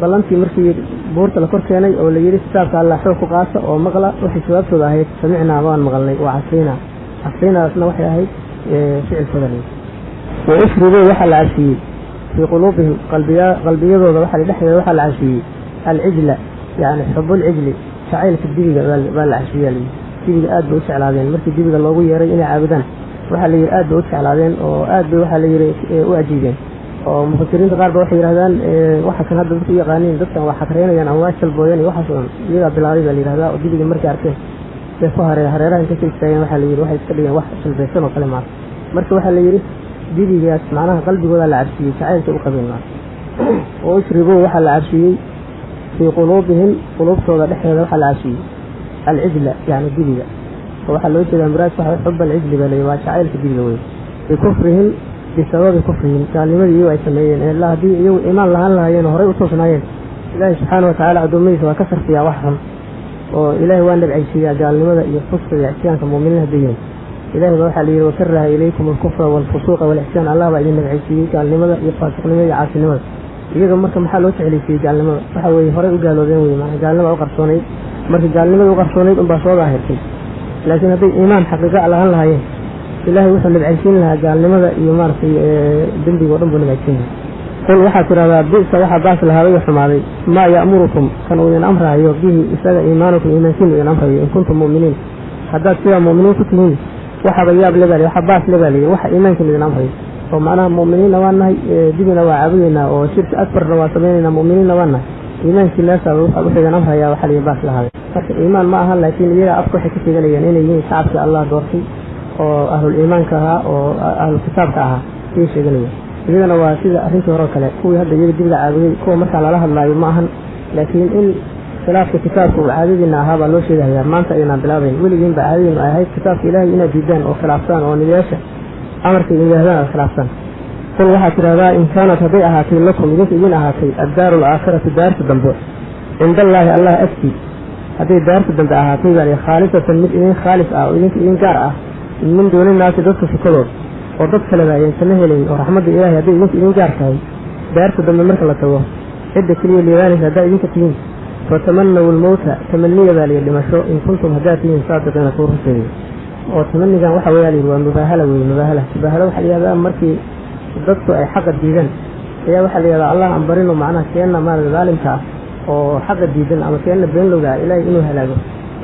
ballantii markii buurta la kor keenay oo la yidhi kitaabka Allah xoog ku qaata oo maqla, waxay jawaabtooda ahayd samicnaa waan maqalnay, wa casaynaa. Casaynaasna waxay ahayd ficilkooda la yidhi. Wa ushribuu waxaa la cabsiiyey fii quluubihim qalbiyadooda, waxaa dhexdeeda waxaa la cabsiiyey alcijla, yani xubulcijli, jacaylka dibiga baa la cabsiiyaa layidhi. Dibiga aad bay u jeclaadeen. Markii dibiga loogu yeeray inay caabudaan, waxaa la yidhi aad bay u jeclaadeen oo aad bay waxaa la yidhi u ajiibeen. Oo mufasiriinta qaar ba waxay yidhahdaan waxa kan hadda dadku u yaqaaniin dadkan waa xakreynayaan ama waa jalbooyeen iyo waxaas oo dhan iyagaa bilaabay baa la yidhahdaa. Oo dibigii markay arkeen bay ku hareeraha intay ka istaageen, waxaa la yidhi waxay iska dhigeen wax jalbaysan oo kale maarka. Marka waxaa la yidhi dibigaas macnaha qalbigoodaa la cabsiiyey jacaylkay u qabeen maarka. Wa ushribuu waxaa la cabsiiyey fii quluubihim, quluubtooda dhexdeeda waxaa la cabsiiyey alcijla, yani dibiga. Oo waxaa loo jeedaa muraadka waxa xub alcijli baa la yidhi, waa jacaylka dibiga wey. Bikufrihim, bisababi kufrihim, gaalnimadii iyagu ay sameeyeen. Ee ilaa haddii iyagu iimaan lahaan lahaayeen oo horey u toosnaayeen, Ilaahay subxaana watacaala addoommadiisa waa ka sarfiyaa wax xun oo Ilaahay waa nabcaysiiyaa gaalnimada iyo fisqiga iyo cisyaanka mu'miniin hadday yihiin. Ilaahay baa waxaa la yidhi wakaraha ilaykum alkufra waalfusuuqa waalixsaan, Allah baa idin nabcaysiiyey gaalnimada iyo faasiqnimada iyo caasinimada. Iyaga marka maxaa loo jeclaysiiyey gaalnimada? Waxa weeye horey u gaaloobeen wey, maanaa gaalnima u qarsoonayd. Marka gaalnimada u qarsoonayd unbaa soo daahirtay, laakiin hadday iimaan xaqiiqa lahaan lahaayeen, Ilaahay wuxuu nabcaysiin lahaa gaalnimada iyo maaragtay dembiga o dhan buu nabcaysiin lahaa. Qul waxaad tidhahdaa bi'sa waxaa baas lahaaday oo xumaaday maa ya'murukum kan uu idin amrahayo bihi isaga iimaanukum, iimaankiinu idin amrayo, in kuntum mu'miniin, haddaad sidaa mu'miniin ku tihiin. Waxaaba yaab le baa waxa baas le baa layidhi waxa iimaankiinu idin amrayo, oo macnaha mu'miniinna waa nahay, dibina waa caabudaynaa oo shirki akbarna waa samaynaynaa, mu'miniinna waa nahay, iimaankiinaasaaba wuxuu idin amrayaa waxaa layidhi baas lahaaday. Marka iimaan ma aha, laakiin iyaga afka waxay ka sheeganayaan inay yihiin shacabkii Allah doortay oo ahlul iimaanka ahaa oo ahlul kitaabka ahaa ayay sheeganayaan. Iyagana waa sida arrintii hore oo kale, kuwii hadda iyaga dibiga caabuday kuwa markaa lala hadlaayo ma ahan, laakiin in khilaafka kitaabka uu caadadiina ahaa baa loo sheegahayaa. Maanta aynaan bilaabayn, weligiin ba caadadiinu ay ahayd kitaabka Ilaahay inaad diidaan oo khilaaftaan oo nebiyaasha amarkay yidhaahdaan aad khilaaftaan. Qul waxaad tidhahdaa in kaanat hadday ahaatay lakum idinka idin ahaatay addaaru alaakhiratu daarta dambe cindallaahi Allah agtii, hadday daarta dambe ahaatay baa khaalisatan mid idin khaalis ah oo idinka idin gaar ah min duuni naasi dadka sukadood, oo dad kaleba ayaan sama helayn, oo raxmadda Ilahay hadday idinka idin gaar tahay daarta dambe marka la tago cidda keliya liibaanaysa haddaa idinka tihiin, fatamanaw almowta tamaniya baa layidhi dhimasho, in kuntum haddaad tihiin saadiqiina kuwa run sheegay. Oo tamanigan waxa weyaa layidhi waa mubaahala weye. Mubaahala, mubaahala waxaa la yihahdaa markii dadku ay xaqa diidan ayaa waxaa la yihahdaa Allah aan barino, macnaha keenna maarata daalimka ah oo xaqa diidan ama keenna beenlowga ah Ilaahay inuu halaago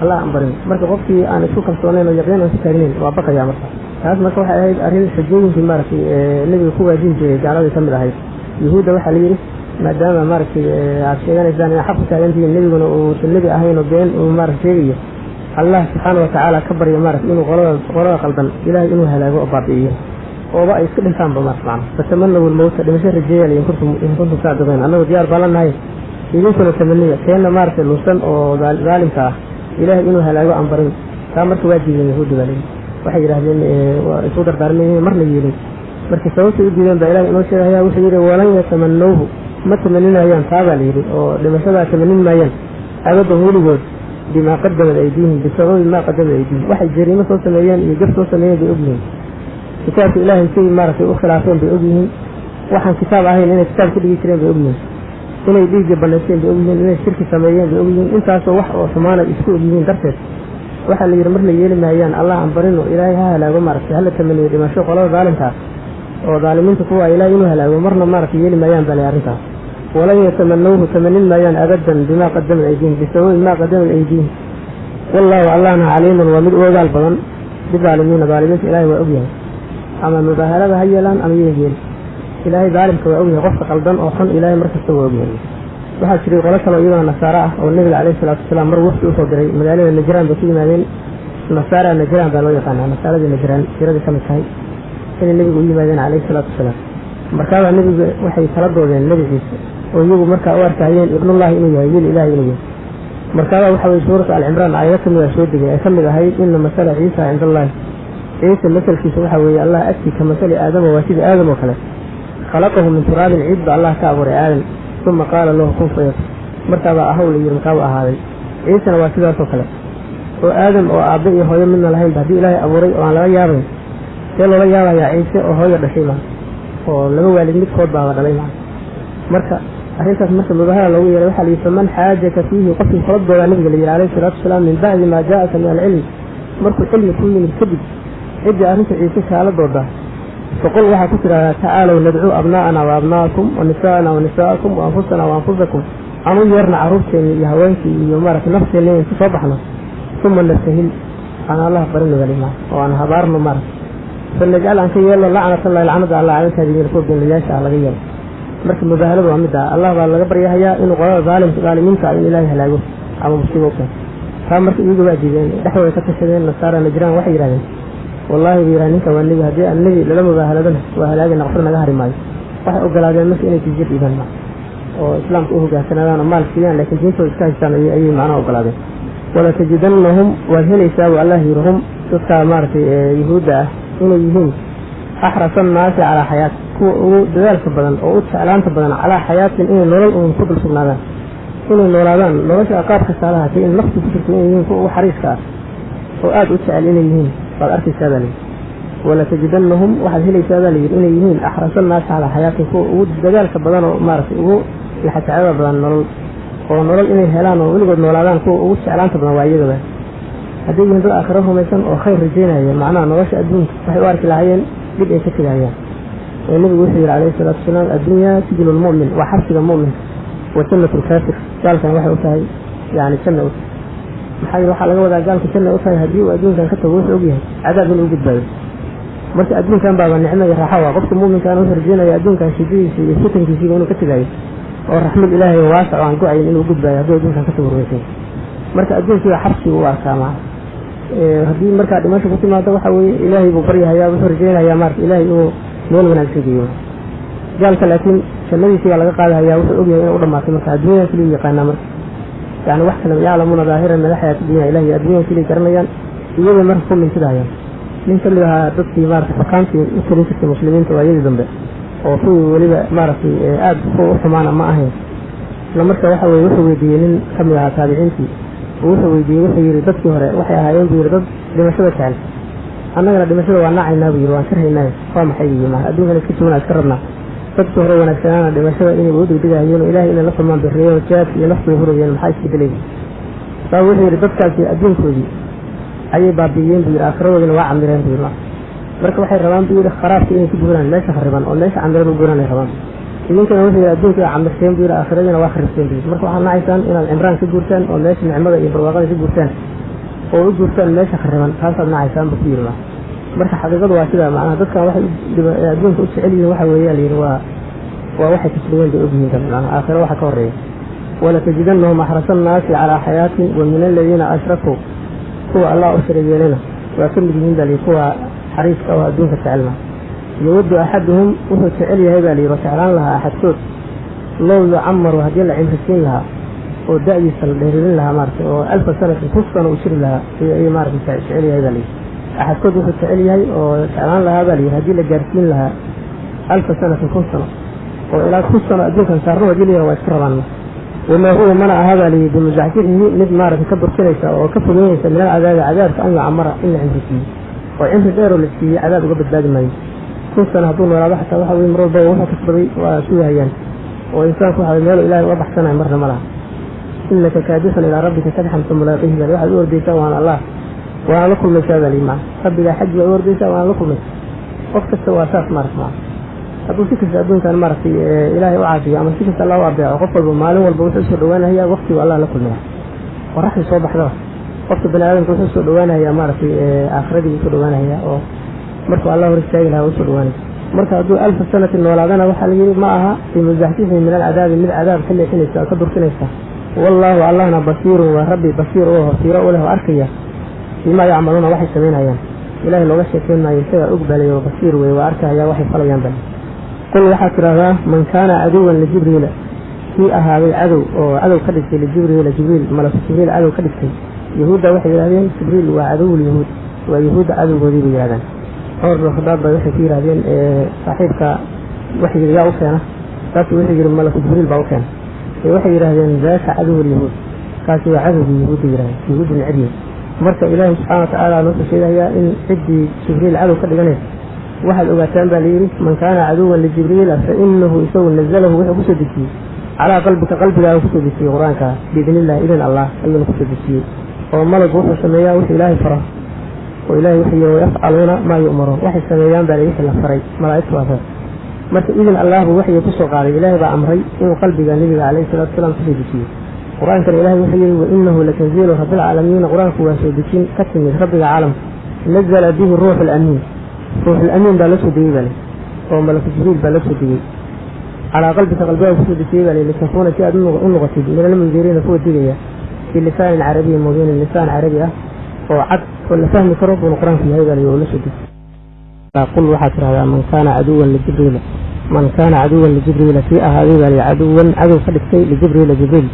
Allah aan barino. Marka qofkii aan isku kalsoonayn oo yaqiin aan ku taagnayn waa baqaya. Marka taas marka waxay ahayd arrin xujooyinkii maaragtay nebiga ku waajihi jiray gaaladii ka mid ahayd yuhuudda. Waxaa la yidhi maadaama maaragtay aad sheeganaysaan inaad xaq ku taagantihiin, nebiguna uusan nebi ahayn oo been uu maarata sheegayo, Allah subxaana watacaala ka barya maarata inuu qolada qaldan Ilaahay inuu halaago oo baabi'iyo ooba ay iska dhintaanba maarata. Macna fatamanaw almowta, dhimasho rajeeya, in kuntum saadiqiin. Annagu diyaar baan la nahay, idinkuna tamaniya keenna maaragtay lunsan oo daalimka ah Ilaahay inuu halaago aan barin. Taa marka waa diideen yahuudda baa layidhi, waxay yidhahdeen waa isu dardaarmeen, marna yeelin. Marka sababtay u diideen baa Ilahay inoo sheegaya, wuxuu yidhi walan yatamanawhu ma tamaninayaan, taa baa la yidhi oo dhimashadaa tamanin maayaan abadan weligood, bimaa qadamad aydiihim, bisababi maa qadamad aydiihim, waxay jariimo soo sameeyeen iyo gaf soo sameeyeen bay ogyihiin, kitaabka Ilaahay say maaragtay u khilaafeen bay ogyihiin, waxaan kitaab ahayn inay kitaab ka dhigi jireen bay ogyihiin, inay dhiigga banaysteen bay ogyihiin, inay shirki sameeyeen bay ogyihiin. Intaasoo wax oo xumaana isku ogyihiin darteed waxaa la yidhi marna yeeli maayaan Allah aan barino Ilaahay ha halaago maaragtay hala tamaniyo dhimasho qolada daalimka ah. Oo daalimiinta kuwa Ilaahay inuu halaago marna maaragtay yeeli maayaan baa lay arrintaas. Walan yatamanawhu tamanin maayaan abadan bimaa qadamat aydiihim, bisababi maa qadamat aydiihim. Wallaahu allahna caliimun waa mid u ogaal badan bidaalimiina, daalimiinta Ilaahay waa ogyahay, ama mubaahalada ha yeelaan ama yay yeelin, Ilaahay daalimka waa ogyahay, qofka qaldan oo xun Ilaahay markasta waa ogyahay. Waxaa jiray qolo kaloo iyadana nasaaro ah oo nabiga caleyhi salaatu wasalaam mar wafdi usoo diray, magaalada Najraan bay ku yimaadeen. Nasaara Najraan baa loo yaqaanaa, nasaaradii Najraan tiradii ka mid tahay inay nebigu u yimaadeen caleyhi salaatu wasalaam. Markaabaa nebiga waxay kala doodeen Nebi Ciise oo iyagu markaa u arkahayeen ibnullahi inuu yahay, wiil Ilaahay inuu yahay. Markaabaa waxa weye suuratu Alcimraan aayado kamid a soo degay ay ka mid ahayd ina masala Ciisa cinda allahi, Ciise masalkiisa waxa weeye Allah agtii ka masali Aadama, waa sida Aadam oo kale, khalaqahu min turaabin, ciid ba Allah ka abuuray Aadam, uma qaala lahu kun fayakun, markaabaa ahaw la yiri, markaabuu ahaaday. Ciisena waa sidaasoo kale oo Aadam oo aabbe iyo hooyo midna lahaynba haddii Ilaahay abuuray oo aan laga yaabayn, see loola yaabayaa Ciise oo hooyo dhashay maa oo laba waalid midkood baaba dhalay maa? Marka arrintaas marka mubahala loogu yeeray waxaa la yidhi faman xaajaka fiihi, qofkii kula doodaa nabiga la yidhi calayhi salaatu wasalaam, min bacdi maa jaa'aka min alcilmi, markuu cilmi kuu yimid kadib, ciddii arrinta Ciise kaala doodaa, faqul waxaa ku tidhahdaa tacaalow nadcuu abnaa'ana wa abnaa'akum wa nisaa'ana wa nisaa'akum wa anfusana wa anfusakum, aan u yeerna carruurteenni iyo haweenkii iyo maaragtay nafteenni in ku soo baxno, uma nabtahil aan Allah barino balima oo aan habaarno maaragtay, falnajcal aan ka yeelno lacnatallahi, lacnada Allah, cala alkaadibiina, kuwa beenlayaasha ah laga yeelo. Marka mubaahaladu waa middaa, Allah baa laga baryahayaa inuu qolada daalimka daalimiinta ah in Ilaahay halaago ama musiibo u keeno taa. Marka iyagu waa diideen, dhexdooda ka tashadeen nasaara Najraan, waxay yidhahdeen wallahi buu yidhaha ninka waa nebi, haddii aan nebi lala mubaahaladana waa halaagayna, qofna naga hari maayo. Waxay ogolaadeen marka inay jizya dhiibaan ma oo islaamka u hogaansanaadaan oo maal siiyaan, laakiin diintooda iska haystaan ayay macnaha ogolaadeen. Walatajidannahum, waad helaysaa buu Allah yidhi, hum dadkaa maaragtay yuhuudda ah inay yihiin axrasa annaasi calaa xayaat, kuwa ugu dadaalka badan oo u jeclaanta badan calaa xayaatin, inay nolol uun ku dul sugnaadaan, inay noolaadaan, nolosha qaab kasta lahaatay in naftu ku jirto inay yihiin kuwa ugu xariiska ah oo aada u jecel inay yihiin baad arkaysaa baa layidhi. Walatajidannahum, waxaad helaysaa baa layidhi inay yihiin axrasa annaasi calaa xayaatin, kuwa ugu dadaalka badan oo maaragtay ugu laxajacada badan nolol, oo nolol inay helaan oo weligood noolaadaan kuwa ugu jeclaanta badan waa iyagaba. Hadday yihiin dad aakhiro rumaysan oo khayr rajaynaya, macnaha nolosha adduunka waxay u arki lahaayeen dhib ay ka tegayaan. Ee nabigu wuxuu yidhi calayhi salaatu wasalaam addunya sijnu lmu'min, waa xabsiga mu'minka, wa jannatu lkaafir, gaalkana waxay u tahay yani janna u tahay. Maxaa yeele waxaa laga wadaa gaalka janna u tahay haddii uu adduunkan ka tago wuxuu ogyahay cadaab inuu gudbaayo. Marka adduunkan baaba nicmo iyo raaxo waa, qofka mu'minkaana wuxuu rajaynaya adduunkan shidadiisa iyo fitankiisiiba inuu ka tegayo oo raxmad Ilaahay waasac oo aan go-ayn inuu gudbaayo hadduu adduunkan ka tago rumaysan. Marka adduunkiiba xabsigu u arkaa maa, haddii markaa dhimasho ku timaado waxa weeye Ilaahay buu baryahayaa, wuxuu rajaynayaa maarata Ilaahay inuu meel wanaagsan geeyo. Gaalka laakiin jannadiisii baa laga qaadahayaa, wuxuu ogyahay inuu u dhamaatay. Marka adduunyada keliyu yaqaanaa, marka yani wax kale yaclamuuna daahiran min alxayaati dunya, Ilahi adduunyada keliya garanayaan, iyagay marka ku mintidahayaan. Nin ka mid ahaa dadkii maarata xukaamtii u talin jirtay muslimiinta waayadii dambe oo kuwii weliba maaragtay aada kuwa u xumaana ma ahayn, isla marka waxa weye wuxuu weydiiyey nin ka mid ahaa taabiciintii, wuxuu weydiiyey, wuxuu yidhi dadkii hore waxay ahaayeen buu yidhi dad dhimashada jecel, annagana dhimashada waa nacaynaa buu yidhi, waan karhaynaayo, waa maxay buu yidhi, maa adduunkana iska joognaa iska rabnaa. Dadkii hore wanaagsanaana dhimashada inay u degdegahayeen oo Ilahay inay la kulmaan birreeyeen oo jihaadka iyo naftooda hurayeen, maxaa isbedelay? Saa wuxuu yidhi dadkaasi adduunkoodii ayay baabi'iyeen buu yidhi, aakhiradoodina waa camireen buu yidhi. Marka waxay rabaan buu yidhi kharaabka inay ku guuraan meesha khariban oo meesha camiran u guuraan ay rabaan. Idinkana wuxuu yidhi adduunkii waa camirteen buu yidhi, aakhiradiina waa kharibteen buu yidhi. Marka waxaad nacaysaan inaad cimraan ka guurtaan oo meesha nicmada iyo barwaaqada ka guurtaan oo u guurtaan meesha khariban, taasaad nacaysaan buu ku yidhi. Marka xaqiiqadu waa sidaa, macnaha dadkan waxay adduunka u jecel yihiin waxa weeye la yidhi waa waxay kasbadeen bay ogyihiin kan, macnaha aakhiro waxa ka horreeya. Walatajidannahum axrasa annaasi calaa xayaatin wa min aladiina ashrakuu, kuwa Allah u sharig yeelana waa ka mid yihiin baa layidhi kuwa xariiska oo adduunka jecelna. Yawaddu axaduhum, wuxuu jecel yahay baa layidhi oo jeclaan lahaa axadkood, low yucamaru, haddii la cimrisiin lahaa oo da'diisa la dheeririn lahaa maaragtay oo 1000 sanatin, 1000 sano uu jiri lahaa ayuu maaragtay jecel yahay baa layidhi. Axadkood wuxuu jecel yahay oo jeclaan lahaa baa layidhi haddii la gaarsiin lahaa 1000 sanatin, 1000 sano, oo ilaa 1000 sano adduunkan saarno haddii la yidhaha waa iska rabaan. Wamaa huwa mana aha baa layidhi bimuzaxzixihi, mid maaragtay ka burkinaysa oo ka fogeynaysa min alcadaabi, cadaabka, an yucamara, in la cimrisiiyo oo cimri dheeroo la siiyey cadaab uga badbaadi maayo. 1000 sano hadduu noolaado xataa waxa weye mar walbaba wuxuu kasbaday waa sugahayaan, oo insaanku waxa meel Ilahay uga baxsanayo marna ma laha. Innaka kaadixun ilaa rabbika kadxan famulaaqihi bal, waxaad u ordaysaa waana Allah waana la kulmaysaa baa layidhi, macna rabbigaa xaggi baad u ordaysaa waana la kulmaysaa. Qof kasta waa saas maarata macna. Hadduu si kasta adduunkan maaragtay ilaahay u caafiyo ama si kasta Allah u adeeco, qof walba maalin walba wuxuu usoo dhowaanayaa waqtigu Allah la kulmaya. Qoraxdii soo baxdaba qofka bani aadamka wuxuu usoo dhowaanayaa maaragtay aakhiradii usoo dhowaanayaa, oo markuu Allah hor istaagi lahaa usoo dhowaanaya. Marka hadduu 1000 sanatin noolaadana waxaa la yidhi ma aha bimuzaxzixihi min alcadaabi, mid cadaab ka leexinaysa oo ka durkinaysa. Wallaahu Allahna basiirun, waa rabbi basiir oo fiiro u leh oo arkaya bimaa yacmaluuna, waxay samaynayaan. Ilahay looga sheekeyn maayo, isagaa og balay oo basiir wey, waa arkaya waxay falayaan. Bal qul, waxaad tidhahdaa, man kaana caduwan lijibriila, kii ahaaday cadow oo cadow ka dhigtay lijibriila, Jibriil, malaku Jibriil cadow ka dhigtay. Yahuudda waxay yidhahdeen Jibriil waa cadowulyahuud, waa Yahuudda cadowgoodii bay yidhahdaan. Cumar bin Khadaab bay waxay ku yidhahdeen, saaxiibka waxyiga yaa u keena? Kaasu wuxuu yidhi, malaku Jibriil baa u keena. Ee waxay yidhahdeen, daaka cadowulyahuud, kaasi waa cadowgii Yahuudda yidhahdeen, Yahuudda necbiye. Marka Ilaahay subxaana watacaala noo sheegayaa in ciddii Jibriil cadow ka dhiganaysa, waxaad ogaataan baa layidhi, man kaana caduwan lijibriila fa inahu, isagu, nazalahu, wuxuu kusoo dejiyey, calaa qalbika, qalbigaaga kusoo dejiyey qur-aanka, biidnillahi, idin Allah ayuuna kusoo dejiyey. Oo malagu wuxuu sameeyaa wuxuu Ilaahay faro, oo Ilahay wuxuu yihi, wayafcaluuna maa yu'maruun, waxay sameeyaan baa wixii la faray. Malaa'igtu waa saas. Marka idin Allah buu waxyiga kusoo qaaday, Ilaahay baa amray inuu qalbiga nebiga calayhi salatu wasalaam kusoo dejiyo qur-aankana. Ilahay wuxuu yihi, wainahu latanziilu rabbilcaalamiina, qur-aanku waa soo dejin ka timid rabbiga caalamka. Nazala bihi ruuxu lamiin, ruuxulamiin baa la soo degey baa leh, oo malaku Jibriil baa la soo degey. Calaa qalbika, qalbigaaga kusoo dejiyey baa leh, litakuuna, si aad u noqotid, min almundiriina, kuwa digaya, bilisaanin carabiyin mubiinin, lisaan carabi ah oo cad oo la fahmi karo buuna qur-aanku yahay baa leh oo la soo dejiyey. Qul, waxaad tidhahdaa, man kaana caduwan lijibriila, man kaana caduwan lijibriila, kii ahaaday baa leh caduwan, cadow ka dhigtay, lijibriila, Jibriil,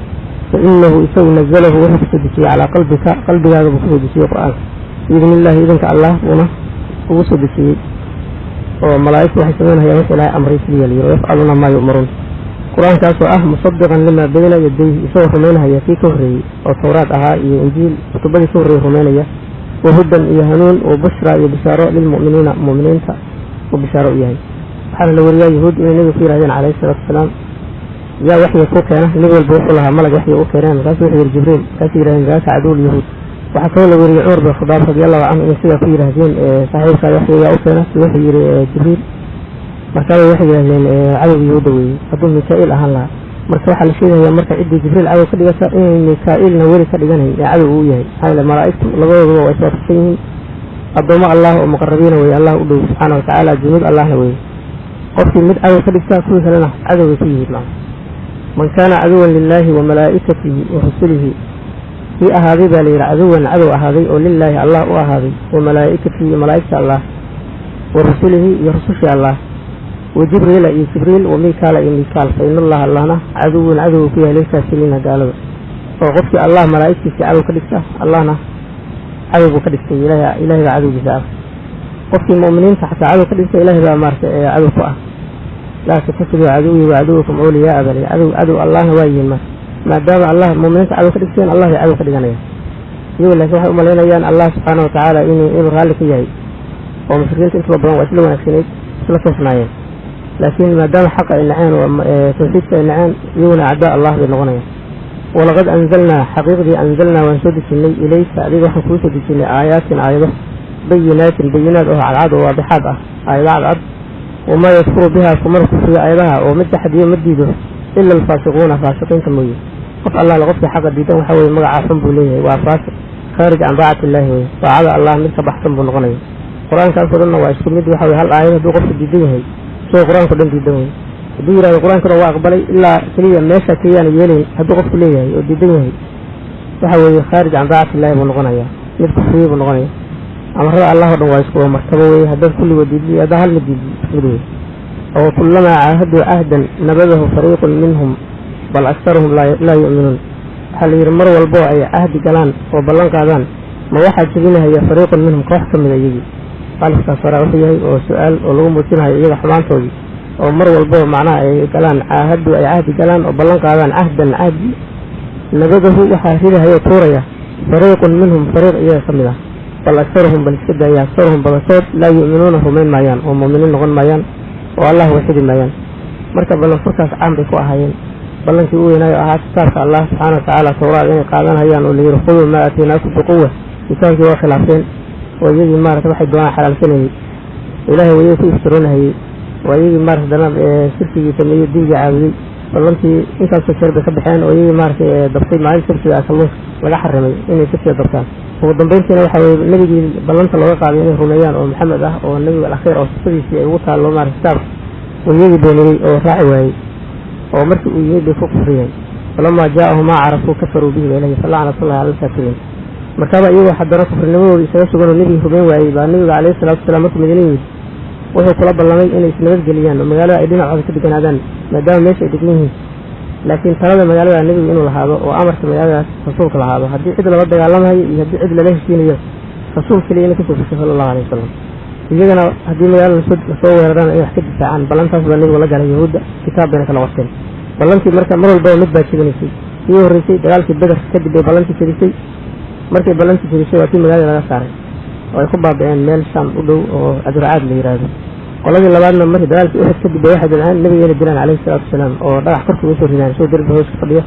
fa inahu, isagu, nazalahu, wuxuu kusoo dejiyey, calaa qalbika, qalbigaaga buu kusoo dejiyey qur-aanka, biidni illaahi, idinka Allah buuna ugu soo dejiyey. Oo malaa'igtu waxay samaynayaan wix Ilaahay amray sidii la yiri, wayafcaluuna maa yu'maruun. Qur-aankaasoo ah musadiqan limaa bayna yadayhi, isagoo rumaynahaya kii ka horreeyey oo Tawraad ahaa iyo Injiil, kutubadii ka horreeyey rumaynaya, wahudan, iyo hanuun, wa bushraa, iyo bishaaro, lilmu'miniina, mu'miniinta uu bishaaro u yahay. Waxaana la wariyaa Yahuud inay nebiga ku yidhahdeen calayhi salaatu wasalaam, yaa waxyiga kuu keena? Nebi walba wuxuu lahaa malag waxyiga u keeneen. Markaasuu wuxuu yidhi, Jibriil. Markaasuu yidhahdeen, daaka caduwul yahuud. Waxaa kaloo la weriyey Cumar bin Khadaab radi allahu canhu inay sidaa ku yidhaahdeen, saaxiibkaa waxyiga yaa u keena? Wuxuu yidhi, Jibriil. Markaaba waxay yidhahdeen, cadowga Yahuudda weeye, hadduu Mika-iil ahaan lahaa. Marka waxaa la sheegayaa marka ciddii Jibriil cadow ka dhigata inay Mika-iilna weli ka dhiganayn ee cadow uu yahay. Maxaa yeele malaa'igtu labadooduba waa iswaafaqsan yihiin, addoommo Allah oo muqarabiina weye, Allah u dhow subxaana watacaala, junuud Allahna weye. Qofkii mid cadow ka dhigta, kuwii kalena cadowbay ku yihiin. Macna, man kaana caduwan lilaahi wa malaa'ikatihi wa rusulihi, kii ahaaday baa layidhi caduwan, cadow ahaaday oo lilaahi, Allah u ahaaday, wa malaa'ikatihi, iyo malaa'igta Allah, wa rusulihi, iyo rusushii Allah, wa Jibriila, iyo Jibriil, wa Mikaala, iyo Mikaal, fa in Allaha, Allahna, caduwun, cadow ku yahay, lilkaafiriina, gaalada. Oo qofkii Allah malaa'igtiisii cadow ka dhigta, Allahna cadow buu ka dhigtay, Ilahay baa cadowgiisa ah. Qofkii mu'miniinta xataa cadow ka dhigta, Ilahay baa maarata cadow ku ah. Laa tatakiduu caduwii wa caduwakum awliyaaa bale. Cadow cadow Allahna waa yihiin. Marka maadaama Allah mu'miniinta cadow ka dhigteen, Allah bay cadow ka dhiganayaan iyagu. Laakiin waxay umalaynayaan Allah subxaana watacaala inuu raalli ka yahay, oo mushrikiinta intooda badan waa isla wanaagsanayd, isla toosnaayeen. Laakiin maadaama xaqa ay naceen oo tawxiidka ay naceen, iyaguna acdaa Allah bay noqonayaan. Walaqad anzalnaa, xaqiiqdii, anzalnaa, waan soo dejinay, ilayka, adiga waxaan kuu soo dejinay, aayaatin, aayado, bayinaatin, bayinaad oo cadcad oo waadixaad ah, aayado cadcad. Wamaa yakfuru biha, kumana kufriyo aayadaha oo ma jaxdiyo, ma diido, ila alfaasiquuna, faasiqiinta mooye. Qof allaala qofkii xaqa diidan waxa weye magacaa xun buu leeyahay, waa faasiq khaarij can daacati illaahi weye, daacada Allah mid ka baxsan buu noqonaya. Qur-aankaasoo dhanna waa isku mid. Waxa weye hal aayad hadduu qofku diidan yahay, isagoo qur-aanka o dhan diidan wey. Hadduu yidhahdo qur-aanka dhan waa aqbalay, ilaa keliya meesha keliyaana yeelayn, hadduu qofku leeyahay oo diidan yahay, waxa weeye khaarij can daacati illahi buu noqonaya, mid kufriye buu noqonaya. Amarada Allah o dhan waa isku martabo weye, haddaad kulligood diidi, haddaa hal mid diidi, mid wey. Oo kullamaa caahaduu cahdan nabadahu fariiqun minhum bal aktaruhum laa yu'minuun. Waxaa la yidhi mar walboo ay cahdi galaan oo ballan qaadaan, ma waxaa jebinahaya fariiqun minhum, koox ka mida iyagii. Alifkaas horaa wuxuu yahay oo su-aal oo lagu muujinayo iyaga xumaantoodii, oo mar walbo macnaha ay galaan caahadu, ay cahdi galaan oo ballan qaadaan, cahdan, cahdi, nabadahu, waxaa ridahaya oo tuuraya, fariiqun minhum, fariiq iyaga ka mid ah. Bal aktaruhum, bal iska daaya, aktaruhum, badankood, laa yu'minuuna, rumayn maayaan oo mu'miniin noqon maayaan oo Allah waxidi maayaan. Marka ballanfurkaas caan bay ku ahaayeen. Ballankii u weynaayo ahaa kitaabka Allah subxaana watacaala, Tawraad, inay qaadanayaan oo layidhi, khuduu maa aataynaakum biquwa, kitaabkii waa khilaafeen oo iyagii maarata waxay doonaan xalaalsanayey, Ilaahay wayay ku iftiroonahayey. Waa iyagii maarata dana shirkigii sameeyey, dibiga caabudey. Ballantii intaasoo jeer bay ka baxeen oo iyagii maaratay dabtay maalin sabtiga ah kalluunka laga xarimay inay sabtiga dabtaan. Ugu dambeyntiina waxa weye nebigii ballanta looga qaaday inay rumeeyaan oo Maxamed ah oo nebiga alakhiir oo sifadiisii ay ugu taallo maarata kitaabka, oo iyagii beeniyey oo raaci waayey oo markii uu yimid bay ku kufriyeen. Falamaa jaa-ahum maa carafuu kafaruu bihi baa ilahi, falacnatullahi cala alkaafiriin. Markaaba iyagoo haddana kufrinimadooda isaga sugan oo nebigii rumeyn waayey baa nebiga calayhi salatu wasalaam markuu Madiina yimid wuxuu kula ballamay inay isnabadgeliyaan oo magaalada ay dhinacooda ka deganaadaan maadaama meesha ay degan yihiin, laakiin talada magaalada nebigu inuu lahaado oo amarka magaaladaas rasuulka lahaado, haddii cid lala dagaalamayo iyo haddii cid lala heshiinayo rasuul keliya inay kasoo fushay sala allahu alayh wasalam, iyagana haddii magaalada lasoo weerarana inay wax ka difaacaan. Ballantaas baa nebigu la galay Yahuudda, kitaab bayna kala qorteen ballantii. Marka mar walbaba mid baa jebinaysay. Kii horreysay dagaalkii Beder kadib bay ballantii jebisay. Markay ballantii jebisay waa kii magaalada laga saaray oo ay ku baabi'een meel Shaam u dhow oo Adurcaad la yidhaahdo. Qoladii labaadna markii dagaalkii Uxud kadib bay waxay damceen nebiga inay dilaan calayhi salaatu wasalaam oo dhagax korka uga soo ridaan soo derbi hoos ka fadhiyo.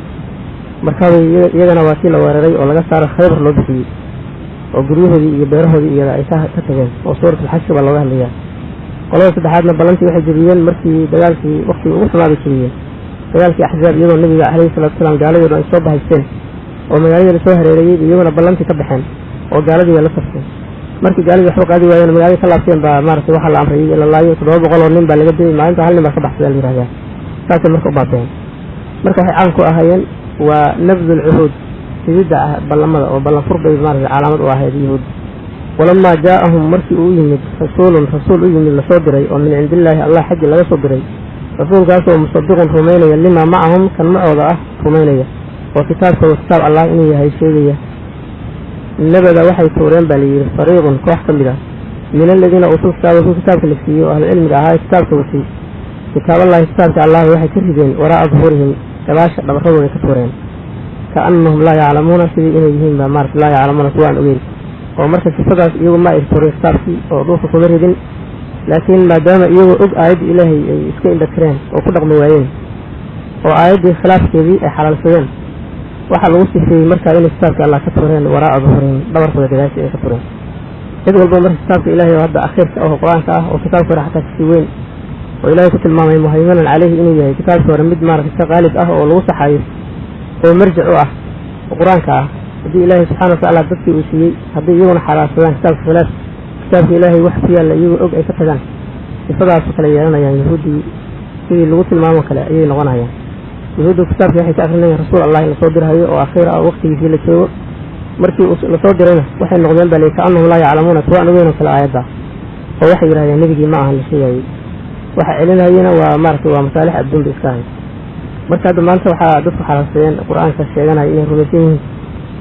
Markaabay iyagana waa kii la weeraray oo laga saaro, Khaybar loo bixiyey oo guryahoodii iyo beerahoodii iyaga ay ka tageen oo suuratulxashri baa looga hadlayaa. Qolada saddexaadna ballantii waxay jebiyeen markii dagaalkii waktigii ugu xumaa bay jebiyeen, dagaalkii Axzaab, iyadoo nebiga calayhi salatu wasalaam gaaladii dhan ay soo bahaysteen oo magaaladii lasoo hareereeyey, iyaguna ballantii ka baxeen oo gaaladii bay la tagteen. Markii gaaladii waxba qaadi waayeen magaaladii ka laabteen baa maaragtay waxaa la amrayay in la laayo. 700 oo nin baa laga dilay maalinta, hal nin baa ka baxsadaa la yihahdaa. Saasay marka u baabeen. Marka waxay caan ku ahaayeen waa nabdu lcuhuud, sididda ah ballamada oo ballan fur bay maaragtay calaamad u ahayd Yahuud. Walamaa jaa-ahum, markii uu yimid, rasuulun, rasuul u yimid lasoo diray oo min cindillaahi, Allah xaggii laga soo diray, rasuulkaasoo musadiqun rumaynaya limaa macahum, kan macooda ah rumaynaya oo kitaabkooda kitaab Allah inuu yahay sheegaya, nabada waxay tuureen baa layidhi fariiqun, koox ka mid ah, min aladiina uutuu kitaaba, kuwa kitaabka la siiyey oo ahlucilmiga ahaa ee kitaabka watay, kitaaballahi, kitaabka Allah waxay ka rideen waraa'a duhuurihim, gabaasha dhabarradooda ka tuureen, kaannahum laa yaclamuuna, sidii inay yihiin baa maarata laa yaclamuuna, kuwa aan ogeyn. Oo marka sifadaas iyagu ma ay tuurin kitaabkii oo dhulka kuma ridin, laakiin maadaama iyagoo og aayadda Ilaahay ay iska indhatireen oo ku dhaqmi waayeen oo aayaddii khilaafkeedii ay xalaalsadeen, waxaa lagu sifeeyey markaa inay kitaabka Allah ka tureen waraa'a duhurihim, dhabarkooda gadaashii ay ka tureen. Cid walba marka kitaabka Ilahay oo hadda akhiirka ah oo qur-aanka ah oo kitaabka hore xataa kasii weyn oo Ilahay ku tilmaamay muhaymanan caleyhi inuu yahay kitaabka hore mid maaragtay ka qaalib ah oo lagu saxayo oo marjic u ah oo qur-aanka ah, haddii Ilaahay subxana watacaala dadkii uu siiyey hadday iyaguna xalaalsadaan kitaabka khilaaf kitaabka Ilaahay wax ku yaalla iyagoo og ay ka tagaan, sifadaasoo kale yeelanayaan. Yahuuddii sidii lagu tilmaamo kale ayay noqonayaan. Yahuuddu kitaabkii waxay ka akrinayaan rasuul Allah in lasoo dirhayo oo akhiir ah oo waqtigiisii la joogo. Markii lasoo dirayna waxay noqdeen baa layihi kaannahum laa yaclamuuna, kuwa aan ogeyn oo kale aayadda, oo waxay yidhahdeen nebigii ma ahan la sheegayey. Waxa celinayena waa maaragtay waa masaalix adduun bay iska ahayd. Marka hadda maanta waxaa dadku xalaalsadeen qur-aanka sheeganaya inay rumaysan yihiin,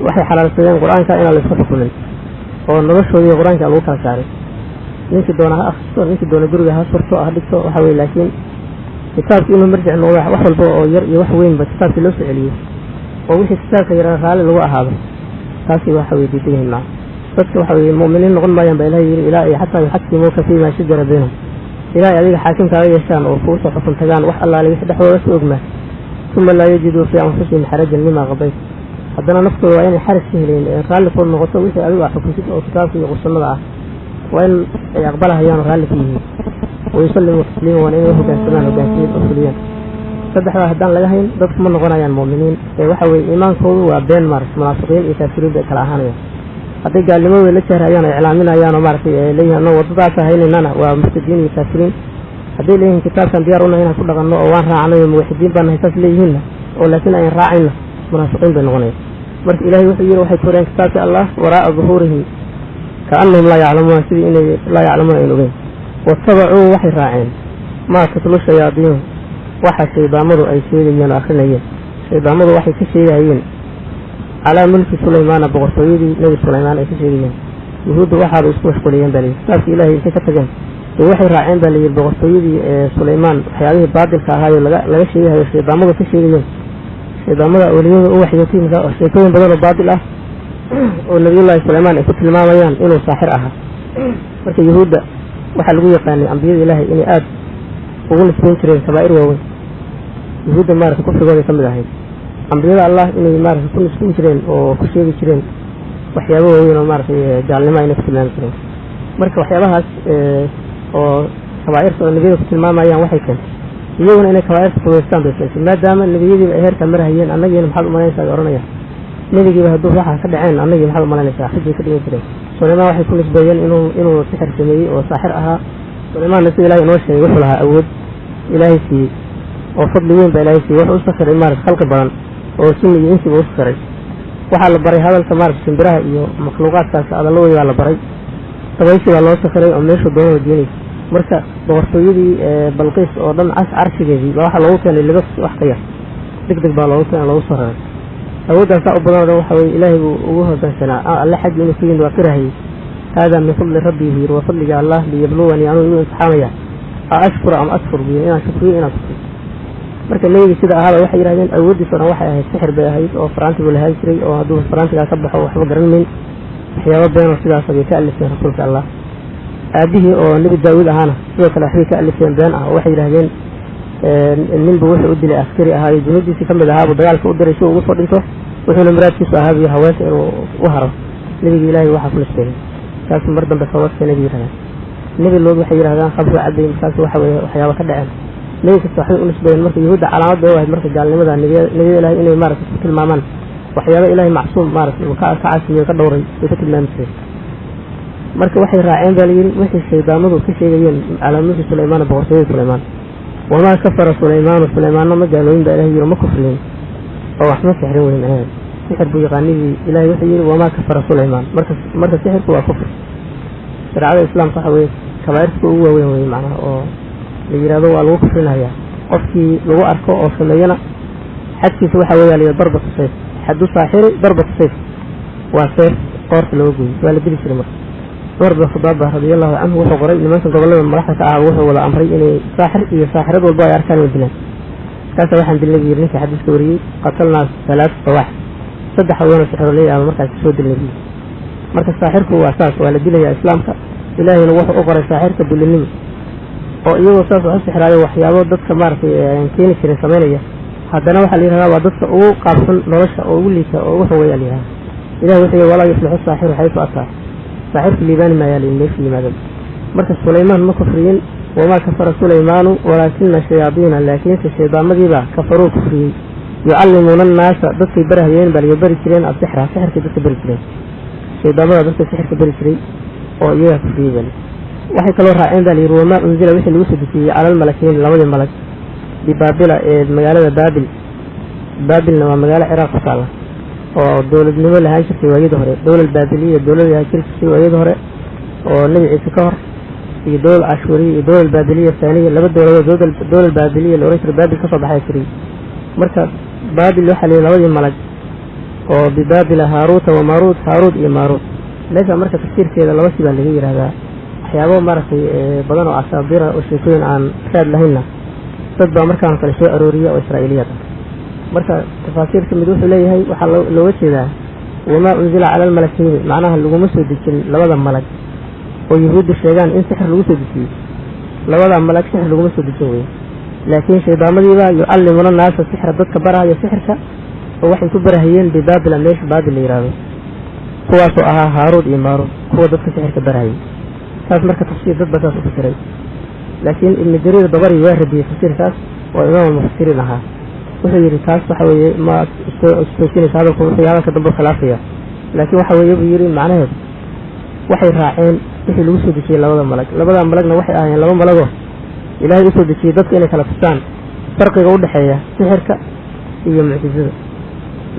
waxay xalaalsadeen qur-aanka inaan la isku xukumin oo noloshoodii qur-aanka lagu kala saaray. Ninkii doona ha akhristo, ninkii doona guriga ha surto ha dhigto, waxa weye laakiin kitaabki inuu marjic noqdo, wax walba oo yar iyo wax weynba kitaabkii loo soo celiyo oo wixii kitaabka yaraa raalli lagu ahaado, taasi waxa weye diidan yihiin. Maa dadka waxa weye mu'miniin noqon maayaan baa Ilahay yidhi ilaa iyo xataa yuxakimuuka fiimaa shajara baynahum, ilaa ay adiga xaakimkaaga yeeshaan oo kugu soo xukun tagaan wax allaale wixii dhexdooda ka ogmaa. Uma laa yajiduu fii anfusihim xarajan mima qadayt, haddana naftooda waa inay xaraj ka helayn ee raalli ku noqoto wixii adigu aa xukuntid oo kitaabka iyo sunnada ah, waa in ay aqbalahayaan oo raalli ku yihiin. Wayusallimuu tasliima, waana inay uhogaansamaan hogaansiyin oo fuliyaan. Saddexdaa haddaan laga hayn dadku ma noqonayaan mu'miniin ee waxa weye iimaankoodu waa been, maarata munaafiqiin iyo kaafiriin bay kala ahaanayaan. Hadday gaalnimadooda la jahrayaan oo iclaaminayaan oo maaragtay ay leeyihin annago waddadaasa haynaynana, waa murtadiin iyo kaafiriin. Hadday leeyihiin kitaabkan diyaar unahay inaan ku dhaqanno oo waan raacnay oo muwaxidiin baan nahay saas leeyihiinna oo laakiin ayan raacayna, munaafiqiin bay noqonayaan. Marka Ilahay wuxuu yidhi waxay tuureen kitaabkii Allah waraa'a duhuurihim kaannahum laa yaclamuuna, sidii inay laa yaclamuuna ayn ogeyn. Watabacuu, waxay raaceen, maa tatlu shayaadiinu, waxa shaydaamadu ay sheegayeen oo akrinayeen, shaydaamadu waxay ka sheegayeen calaa mulki Sulaymaana, boqortooyadii nebi Sulaymaan ay ka sheegayeen. Yahuuddu waxaaba isku mashquuliyeen baa layidhi kitaabkii Ilahay intay ka tageen dee waxay raaceen baa layidhi boqortooyadii ee Sulaymaan, waxyaabihii baadilka ahaayo laga sheegahayo shaydaamadu ka sheegayeen, shaydaamada awliyada u waxyootay sheekooyin badan oo baadil ah oo nabiyullaahi Sulaymaan ay ku tilmaamayaan inuu saaxir ahaa. Marka Yahuudda waxaa lagu yaqaanay ambiyada Ilaahay inay aada ugu nisbayn jireen kabaa'ir waaweyn. Yahuudda maarata kufrigooday ka mid ahayd ambiyada Allah inay maarata ku nisbayn jireen oo ku sheegi jireen waxyaabo waaweyn oo maaratay gaalnimo inay ku tilmaami jireen. Marka waxyaabahaas oo kabaa'irta oo nebiyada ku tilmaamayaan waxay keentay iyaguna inay kabaa'irta fududaystaan bay keentay, maadaama nebiyadiiba ay heerkaa marahayeen, annagiina maxaad umalaynaysaa bay odhanayaan. Nebigiiba hadduu waxaa ka dhaceen, annagii maxaad umalaynaysaa? Xujay ka dhigan jireen. Sulaymaan waxay ku nisbeeyeen inuu sixir sameeyey oo saaxir ahaa. Sulaymaanna sida Ilahay inoo sheegay wuxuu lahaa awood Ilaahay siiyey oo fadli weyn baa Ilaahay siiyey. Wuxuu u sakhiray maarata khalqi badan oo jinni iyo insiba u sakhiray. Waxaa la baray hadalka maarata shimbiraha iyo makhluuqaadkaas adalladoodii baa la baray. Dabayshii baa loo sakhiray oo meeshuu doonada geenaysa. Marka boqortooyadii Balqiis oo dhan carshigeedii baa waxaa loogu keenay libas wax ka yar, deg deg baa loogu keenay, loogu soo raray. Awooddaasaa u badan o dhan waxa weye Ilaahay buu ugu hoggaansanaa. Alle xaggii inuu ka yimid waa qirahayey. Haadaa min fadli rabbii buu yidhi, waa fadliga Allah, liyabluwanii, anuu igu imtixaamaya, a ashkura am akfur buu yidhi, inaan shukriyo inaan kufriyo. Marka nebigii sida ahaaba waxay yidhahdeen awooddiis o dhan waxay ahayd sixir bay ahayd, oo faraanti buu lahaan jiray, oo hadduu faraantigaa ka baxo waxba garan mayn. Waxyaaba beenoo sidaas bay ka alifeen rasuulka Allah. Aabihii oo Nebi Daawuud ahaana sidoo kale waxbay ka alifeen been ah, oo waxay yidhahdeen ninbu wuxuu u dilay askari ahaayo junuuddiisii ka mid ahaabuu dagaalka u diray si uu ugu soo dhinto, wuxuuna muraadkiisu ahaabiyo haweenka inuu u haro. Nebigi Ilaahay waxaa ku nisbeeyey kaasu mar dambe toobadka nebi yidhahdaan. Nebi Lood waxay yidhahdaan khamru cabay, markaasu waxa weeye waxyaaba ka dhaceen. Nebi kasta waxbay u nisbeeyeen. Marka yuhuudda calaamad bay u ahayd marka gaalnimada nebiyada Ilahay inay maaragtay ku tilmaamaan waxyaaba Ilahay macsuum maaragtay uu ka casiyo ka dhowray bay ku tilmaami jireen. Marka waxay raaceen baa layidhi wixii shaydaamadu ka sheegayeen calaa mulki Sulaymaana, boqortooyada Sulaymaan. Wamaa kafara Sulaymaanu, Sulaymaanna ma gaalooyin baa Ilahay yiri, ma kufriyin oo wax ma sixrin wey macnaheed. Sixir buu yaqaanidii Ilahay wuxuu yidhi wamaa kafara Sulaymaan. Marka sixirku waa kufri. Shareecada Islaamka waxa weye kabaa'irta ugu waaweyn weye macnaha, oo la yidhahdo waa lagu kufrinayaa qofkii lagu arko oo sameeyana. Xadkiisa waxa weeya la darbatu sayf, xaddu saaxiri darbatu sayf, waa seef qoorta looga gooyey, waa la dili jiray. Marka Cumar bin Khadaab ba radiyallahu canhu wuxuu qoray nimanka gobollada madaxda ka ah, wuxuu wada amray inay saaxir iyo saaxirad walba ay arkaan inay dilaan. Markaasa waxaan dilnay buu yidhi ninkii xadiiska wariyey, qatalnaa salaat sawaax, 3 haweenoo sixiroley ama markaas soo dilnay buu yidhi. Marka saaxirku waa saas, waa la dilayaa Islaamka. Ilaahayna wuxuu u qoray saaxirka dulinimo, oo iyagoo saas wax u sixraayo waxyaabo dadka maaragtay aan keeni jirin samaynaya, haddana waxaa la yidhahdaa waa dadka ugu qaabsan nolosha oo ugu liita oo ugu xun weya la yidhahdaa. Ilahi wuxuu yihi walaa yuflixu saaxiru xaysu ataa, saaxirku liibaani maayaa layihi meeshu yimaadaba. Marka Sulaymaan ma kufriyin. Wamaa kafara Sulaymaanu walaakina shayaadiina, laakiinse shaydaamadiibaa kafaruu kufriyey. Yucallimuuna annaasa, dadkay barahayeen baa laga bari jireen, asixra, sixirkay dadka bari jireen. Shaydaamada dadka sixirka bari jiray oo iyagaa kufriyey baa layidhi. Waxay kaloo raaceen baa layidhi wamaa unzila, wixii lagu soo dejiyey cala almalakeyni, labadii malag, bibaabila ee magaalada Baabil. Baabilna waa magaalo Ciraaq ku taalla oo dowladnimo lahaan jirtay waayadii hore, dowlad Baabiliya dowlad lahaan jiri jirtay waayadii hore oo Nebi Ciise ka hor, iyo dowlad Ashuriya iyo dowlad Baabiliya thaniya, laba dowladood dowlad Baabiliya la ohan jiray Baabil ka soo baxay jiray. Marka Baabil waxaa la yidhi labadii malag oo bibaabila Haaruuta wa Maaruut, Haaruut iyo Maaruut. Meesha marka tafsiirkeeda laba si baa laga yidhahdaa. Waxyaabo maaragtay badan oo asaabira oo sheekooyin aan raad lahaynna dad baa markaan kale soo arooriya oo Israa'iiliyaad ah. Marka tafaasiirka mid wuxuu leeyahay waxaa looga jeedaa wamaa unzila cala almalakeyni, macnaha laguma soo dejin labada malag oo yuhuuddu sheegaan in sixir lagu soo dejiyey. Labada malag sixir laguma soo dejin weye, laakiin shaydaamadiibaa yucallimuna naasa sixra, dadka barahaya sixirka, oo waxay ku barahayeen bibaabila, meesha Baabil la yidhaahdo, kuwaasoo ahaa Haaruud iyo Maaruud, kuwa dadka sixirka barahayay. Saas marka tafsiir dad baa saas u fasiray, laakiin Ibnu Jariir Dabari waa radiyey tafsiirkaas oo imaam almufasiriin ahaa. Wuxuu yidhi taas waxa weeye ma istoosinaysa hadalku, wuxuu hadalka dambe khilaafaya, laakiin waxa weeye buu yidhi macnaheedu waxay raaceen wixii lagu soo dejiyey labada malag. Labada malagna waxay ahaayeen laba malagoo Ilaahay usoo dejiyey dadka inay kala tusaan farqiga u dhexeeya sixirka iyo mucjizada.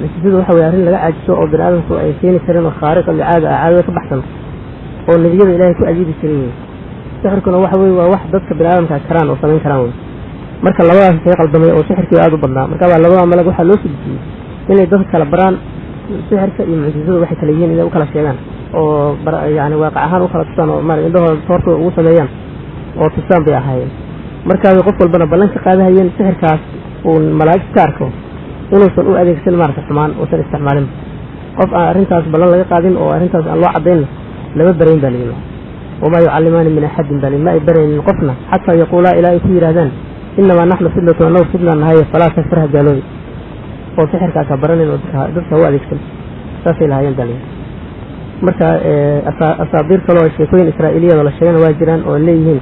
Mucjizadu waxa weye arrin laga caajiso oo bini aadamku ay keeni karin oo khaariqa licaada ah, caadada ka baxsan, oo nebiyada Ilaahay ku ajiibi jiray wey. Sixirkuna waxa weye waa wax dadka bini aadamka karaan oo samayn karaan wey. Marka labadaas kaga qaldamay oo sixirkii aada u badnaa. Marka baa labada malag waxaa loo soo dejiyey inay dadka kala baraan sixirka iyo mucjizadu waxay kala yihiin, inay u kala sheegaan oo yani waaqic ahaan u kala tusaan oo maara indhahooda toortooda ugu sameeyaan oo tusaan bay ahaayeen. Markaabay qof walbana ballan ka qaadahayeen sixirkaas uu malaa'igta ka arko inuusan u adeegsan maarata xumaan, uusan isticmaalin. Qof aan arrintaas ballan laga qaadin oo arrintaas aan loo caddaynna lama barayn baa layidhi. Wamaa yucallimaani min axadin baa ma ay baraynin qofna, xataa yaquulaa, ilaa ay ku yidhahdaan, innamaa naxnu fitnatu, annagu fitna nahaye, falaa takfurha, gaaloobi oo sixirkaas ha baranin oo dadka ha u adeegsan, saasay lahaayeen baa layidhi. Marka asaabiir kale oo sheekooyin Israa'iiliyada la sheegana waa jiraan oo leeyihiin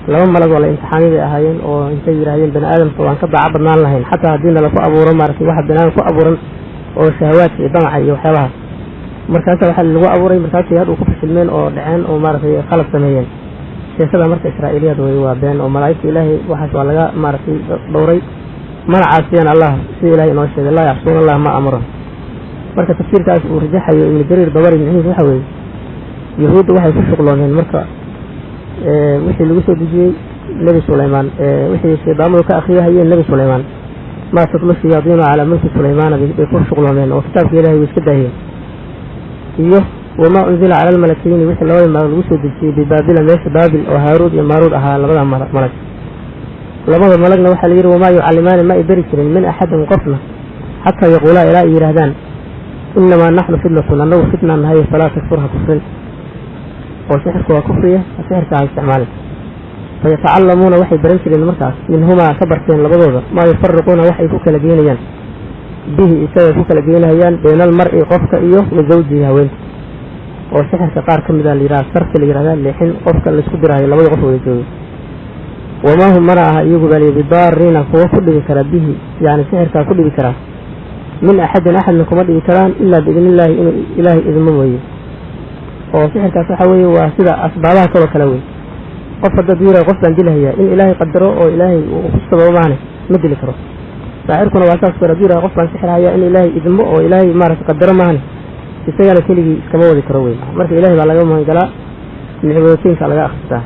Laba malag oo la imtixaamay bay ahaayeen, oo intay yidhaahdeen bani aadamka waan ka daaco badnaan lahayn xataa haddii nala ku abuuro maaragtay waxa bani aadam ku abuuran oo shahawaadka iyo damaca iyo waxyaabahaas. Markaasa waxaa lagu abuuray, markaasay hadhuu ku fashilmeen oo dhaceen oo maaragtay qalad sameeyeen. Sheekada marka israa'iiliyaad wey, waa been oo malaa'igta ilaahay waxaas waa laga maaragtay dhowray, mana caasiyaan Allah sida ilahay inoo sheegay, laa yacsuuna Allah ma amara. Marka tafsiirkaas uu rajaxayo Ibnu Jariir Dabari micnihiis waxa weeye yahuudda waxay ku shuqloomeen marka wixii lagu soo dejiyey Nebi Sulaymaan, wixii shaydaamadu ka akhriyahayeen Nebi Sulaymaan, maa tatlu shayaadiinu calaa mulki Sulaymaana bay ku shuqloomeen oo kitaabka ilahay way iska daahiyeen, iyo wamaa unzila cala almalakayni, wixii labada malag lagu soo dejiyey bibaabila, meesha Baabil, oo Haaruud iyo Maaruud ahaa labada malag. Labada malagna waxaa la yidhi wamaa yucallimaani, ma ay beri jirin, min axadin qofna, xataa yaquulaa, ilaa ay yidhaahdaan, inamaa naxnu fitnatun, annagu fitnaan nahay, falaa takfur, ha kufrin, oo sixirku waa kufriya, sixirka ha isticmaalin. Fayatacallamuuna, waxay baran jireen markaas, minhumaa, ka barteen labadooda, maa yufariquuna, waxay ku kala geynayaan, bihi, isaga ku kala geynahayaan, bayna almar'i, qofka, iyo wa zawjihi, haweenta. Oo sixirka qaar ka mida la yidhaha sarfi la yidhahda, leexin qofka laisku diraayo labada qof wada joogo. Wamaa hum, mana aha iyagu baa liyi, bidaariina, kuwa ku dhibi kara, bihi, yani sixirkaa ku dhibi karaa, min axadin, axadna kuma dhibi karaan, ilaa biidni illaahi, inuu ilaahay idmo mooye. Oo sixirkaas waxa weeye waa sida asbaabaha kaloo kale wey. Qof haddaad yiraha qof baan dilahayaa, in ilaahay qadaro oo ilaahay uu ku sababo maahane ma dili karo. Saaxirkuna waa saas kale, hadduu yiraha qof baan sixirhayaa, in ilaahay idmo oo ilaahay maaragtay qadaro maahane isagana keligii iskama wadi karo wey. Marka ilahay baa laga magangalaa, micwadootiinka laga akhristaa.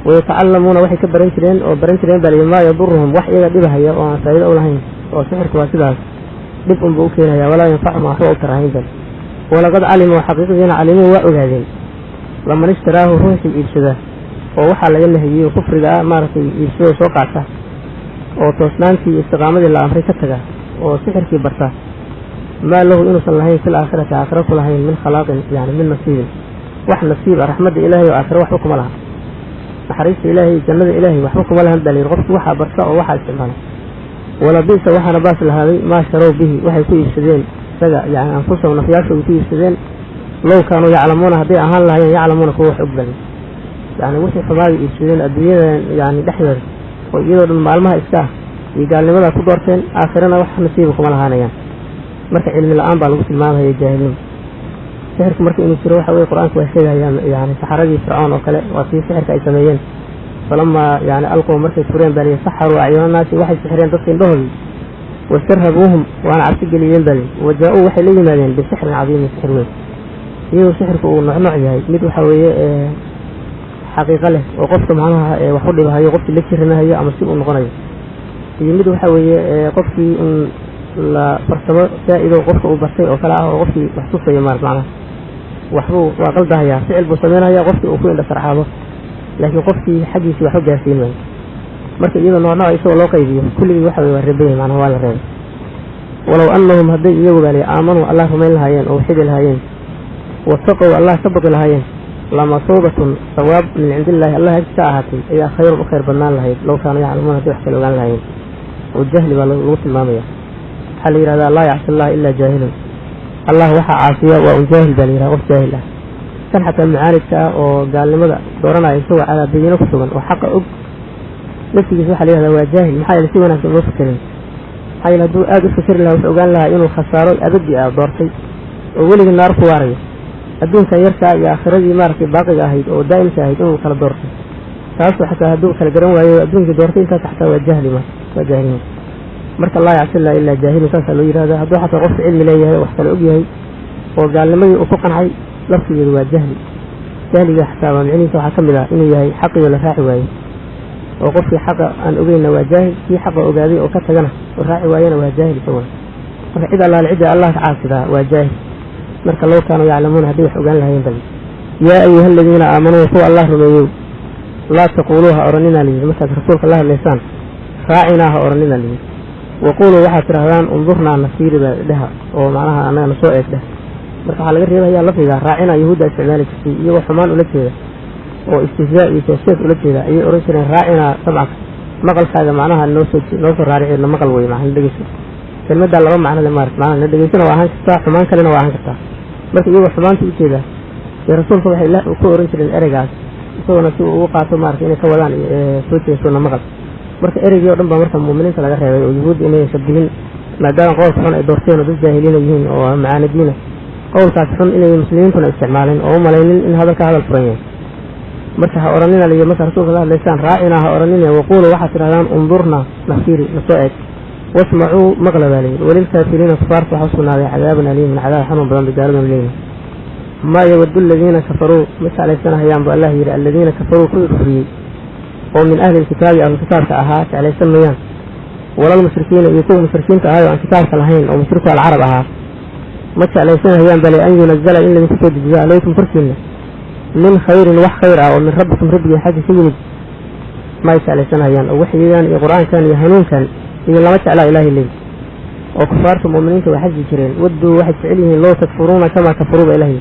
Wayatacallamuuna, waxay ka baran jireen oo baran jireen baa liyi, maa yaduruhum, wax iyaga dhibahaya oo aan faa'iido u lahayn, oo sixirku waa sidaas, dhib unbuu u keenaya, walaa yanfacuhum, waxba u tarahayn bal. Walaqad calimuu, xaqiiqdiina, calimuu, waa ogaadeen, laman ishtaraahu, ruuxii iibsada oo waxaa laga nahiyey kufriga ah maaragtay iibsadoo soo qaata, oo toosnaantii iyo istiqaamadii la amray ka taga oo sixirkii barta, maa lahu, inuusan lahayn, fil aakhirati, aakhiro ku lahayn, min khalaaqin, yani min nasiibin, wax nasiib ah, raxmadda ilaahay oo aakhiro waxba kuma laha, naxariista ilaahay, jannada ilaahay waxba kuma lahan baa layidhi qofki waxaa barta oo waxaa isticmaala. Walabi'sa, waxaana baas lahaaday, maa sharow bihi, waxay ku iibsadeen isaga, yani anfusahum, nafyaashooda ku iibsadeen, low kaanuu yaclamuuna, hadday ahaan lahaayeen, yaclamuuna, kuwa wax og badan. Yani wixii xumaaday iibsadeen adduunyada yani dhexdeeda oo iyadoo dhan maalmaha iska ah iyo gaalnimadaa ku doorteen, aakhirana wax nasiiba kuma lahaanayaan. Marka cilmi la-aan baa lagu tilmaamaya, jaahilnimo. Sixirku marka inuu jiro waxa weye qur-aanku waa sheegayaan, yani saxaradii Fircoon oo kale waa tii sixirka ay sameeyeen. Falamaa yani alqow, markay fureen baa liyi, saxaruu acyunannaasi, waxay sixireen dadka indhahoodii, wastarhabuuhum, waana cabsi geliyeen baa liyi, wajaa-uu, waxay la yimaadeen, bisixrin cadiimin, sixir weyn. Iyadoo sixirku uu nocnoc yahay, mid waxa weeye xaqiiqo leh oo qofka macnaha wax u dhibahayo, qofkii la jiranahayo ama si uu noqonayo, iyo mid waxa weeye qofkii in la farsamo zaa-ido qofka uu bartay oo kale ah, oo qofkii wax tusayo marat macnaha waxbuu waa qaldahayaa, ficil buu samaynaya qofkii uu ku indha sarxaado, laakiin qofkii xaggiisii waxba gaarsiin maayo. Marka iyadoo noocnooc isagoo loo qaybiyo, kulligii waxa weye waa reeban yahay, macnaha waa la reebay. Walow annahum, hadday iyagu baa lihi, aamanuu, Allah rumayn lahaayeen oo waxidi lahaayeen, wataqow, Allah ka baqi lahaayeen, lamasuubatun, sawaab, min cindillaahi, Allah agti ka ahaatay, ayaa khayrun, u khayr badnaan lahayd, low kaanuu yaclamuun, hadday wax kale ogaan lahaayeen. Oo jahli baa lagu tilmaamaya. Waxaa la yidhahdaa laa yacsi allaha ilaa jaahilun, Allah waxaa caasiya waa un jaahil baa la yidhahda, qof jaahil ah. Kan xataa mucaanidka ah oo gaalnimada dooranaya isagoo calaa bayino ku sugan oo xaqa og, laftigiisa waxa la yihahdaa waa jaahil. Maxaa yeele si wanaagsan uma fekerin. Maxaa yeele hadduu aada u fekeri lahaa, wuxuu ogaan lahaa inuu khasaaro abadi ah doortay oo weligii naar ku waarayo, adduunkan yarkaa iyo aakhiradii maaragtay baaqiga ahayd oo daa'imka ahayd inuu kala doortay. Taasoo xataa hadduu kala garan waayo adduunkii doortay, intaas xataa waa jahli, ma waa jaahilnimo. Marka laa yacsi llah ilaa jaahilun saasaa loo yihahda. Hadduu xataa qofku cilmi leeyahay, wax kala og yahay, oo gaalnimadii uu ku qancay, laftigeedu waa jahli. Jahliga xataa waa micnihiisa waxaa ka mid ah inuu yahay xaqiyo la raaci waayo, oo qofkii xaqa aan ogeynna waa jaahil, kii xaqa ogaaday oo ka tagana oo raaci waayana waa jaahil isaguna. Marka cid allaale cidda Allah ka caasidaa waa jaahil. Marka low kaanuu yaclamuuna, hadday wax ogaan lahayeen bal. Yaa ayuha aladiina aamanuu, kuwa Allah rumeeyow, laa taquuluu, ha odhanina layidhi, markaad rasuulka la hadlaysaan, raacinaa ha odhanina layidhi. Waquuluu, waxaad tidhahdaan, undurnaa, nasiiri baa dheha, oo macnaha annaga nasoo eeg dheh. Marka waxaa laga reebayaa lafdiga raacina, yahuudda isticmaali jirtay iyagoo xumaan ula jeeda oo istihzaa iyo jeesjees ula jeeda ayay odhan jireen raacinaa samcaka, maqalkaaga macnaha noosoo noosoo raarici, na maqal wey, macnaha na dhegeyso. Kelmaddaa laba macno le maarata, macnaha na dhegeysana waa ahaan kartaa, xumaan kalena waa ahaan kartaa. Marka iyagoo xumaanta u jeeda dee rasuulka waxay ku ohan jireen ereygaas Isaguna si uu ugu qaato maarata inay ka wadaan soo jeesoona maqal. Marka ereygii o dhan baa marka mu'miniinta laga reebay oo yuhuudda inay shabihin, maadaama qowlka xun ay doorteen oo dad jaahiliina yihiin oo macaanidiina, qowlkaas xun inay muslimiintuna isticmaalin oo u malaynin in hadalka hadal furan yahay. Marka ha odhanina liyo marka rasuulka la hadlaysaan raacinaa ha odhanina, waquulu waxaad tidhahdaan undurnaa, nafsiiri, nasoo eeg, wasmacuu, maqla baa layidhi. Walilkaafiriina, kufaarta waxaa usugnaaday cadaabun aliimun, cadaab xanuun badan bay gaaladuna leeyihin. Maa yawaddu aladiina kafaruu, ma jeclaysanahayaan bu Allah yidhi, aladiina kafaruu, kuwii kufriyey oo min ahli lkitaabi, ahlukitaabka ahaa, jeclaysan mayaan, walalmushrikiina, iyo kuwa mushrikiinta ahay oo aan kitaabka lahayn oo mushriku alcarab ahaa, ma jeclaysanahayaan bale an yunazala, in laydinku soo dejiyo, calaykum, korkiina, min khayrin, wax khayr ah oo min rabbikum, rabbigii xagga ka yimid, ma ay jeclaysanahayaan. Oo waxyigan iyo qur-aankan iyo hanuunkan iyo lama jeclaa ilaahay leey oo kufaarta mu'miniinta way xasdi jireen. Wadduu, waxay jecel yihiin, low takfuruuna kamaa kafaruu ba ilahay.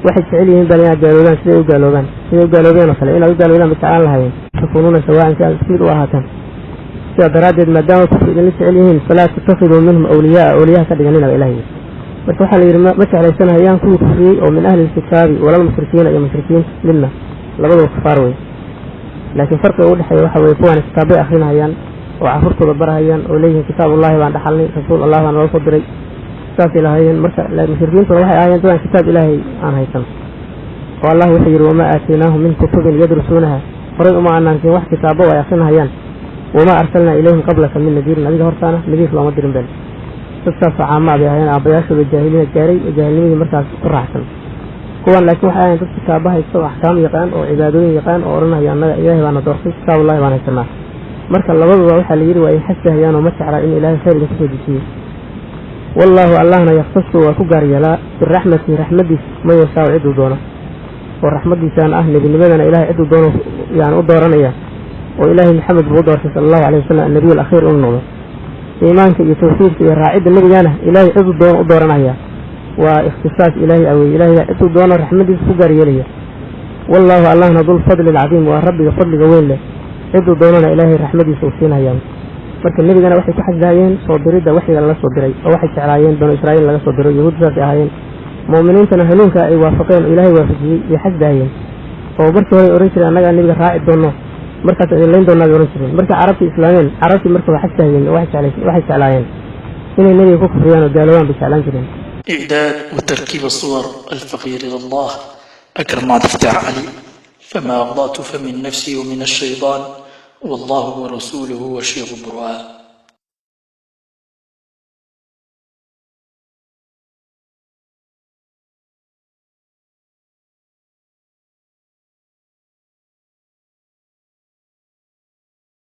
Waxay jecel yihiin bal inaad gaaloobaan siday u gaaloobaan, siday u gaaloobeen oo kale inaad u gaaloobaan bay jeclaan lahaayeen. Takuunuuna sawaan, si aad isku mid u ahaataan. Sidaa daraaddeed, maadaama kufri idinla jecel yihiin, falaa tattakhiduu minhum awliyaaa, awliyaha ka dhiganina ba ilahay. Marka waxaa la yidhi ma jeclaysanahayaan kuwii kufriyey oo min ahli lkitaabi walalmushrikiina, iyo mushrikiin midna, labaduba kufaar wey. Laakiin farqiga u dhexeeya waxa weye kuwaani kitaabbay akrinahayaan oo carruurtooda barahayaan oo leeyihiin kitaabullahi baan dhaxalnay, rasuul Allah baa naloo soo diray, saasay lahaayeen. Marka mushrikiintuna waxay ahaayeen dadaan kitaab ilaahay aan haysan, oo Allah wuxuu yidhi wamaa aataynaahum min kutubin yadrusuunaha, horay uma aanaan siin wax kitaabo oo ay akrinahayaan. Wamaa arsalnaa ilayhim qablaka min nadiirin, adiga hortaana nadiir looma dirin been. Dadkaasoo caamaa bay ahaayeen, aabbayaashooda jaahiliina gaaray oo jaahilnimadii markaas ku raacsan kuwan. Laakiin waxay ahayen dad kitaaba haysta oo axkaam yaqaan oo cibaadooyin yaqaan oo odhanaya annaga ilaahay baana doortay, kitaabullahi baan haysanaa. Marka labaduba waxaa la yidhi waa ay xasdahayaan oo ma jeclaa in ilaahay khayr idinku soo dejiyey. Wallaahu, Allahna, yakhtasu, waa ku gaar yeelaa, biraxmatihi, raxmadiis, man yashaau, cidduu doono, oo raxmaddiisaan ah nebinimadana ilahay cidduu doono yani u dooranaya, oo ilaahay Maxamed buu u doortay sala Allahu alayh wasalam annabiy alakhiir inuu noqdo. Iimaanka iyo tawxiidka iyo raacidda nebigana ilaahay ciduu doono u dooranaya, waa ikhtisaas ilaahay awey. Ilahay ciduu doono raxmaddiisa ku gaar yeelaya. Wallaahu, Allahna, dulfadli alcadiim, waa rabbiga fadliga weyn leh, ciduu doonana ilaahay raxmadiisa uu siinhayaa. Marka nebigana waxay ku xasdahayeen soo diridda waxyiga lala soo diray, oo waxay jeclaayeen banu Israa'iil laga soo diro, yahuud saasay ahaayeen. Mu'miniintana hanuunka ay waafaqeen oo ilaahay waafajiyey bay xasdahayeen, oo markii hore ohan jireen annagaa nebiga raaci doonno, markaas idin layn doonaa bay ohan jireen. Markay carabtii islaameen, carabtii marka waa xasdahayeen oo waxay jeclaayeen inay nebiga ku kufriyaan oo gaaloobaan bay jeclaan jireen. إعداد وتركيب الصور الفقير إلى الله أكرم عبد الفتاح علي. فما أخطأت فمن نفسي ومن الشيطان، والله ورسوله وشيخ البرهان.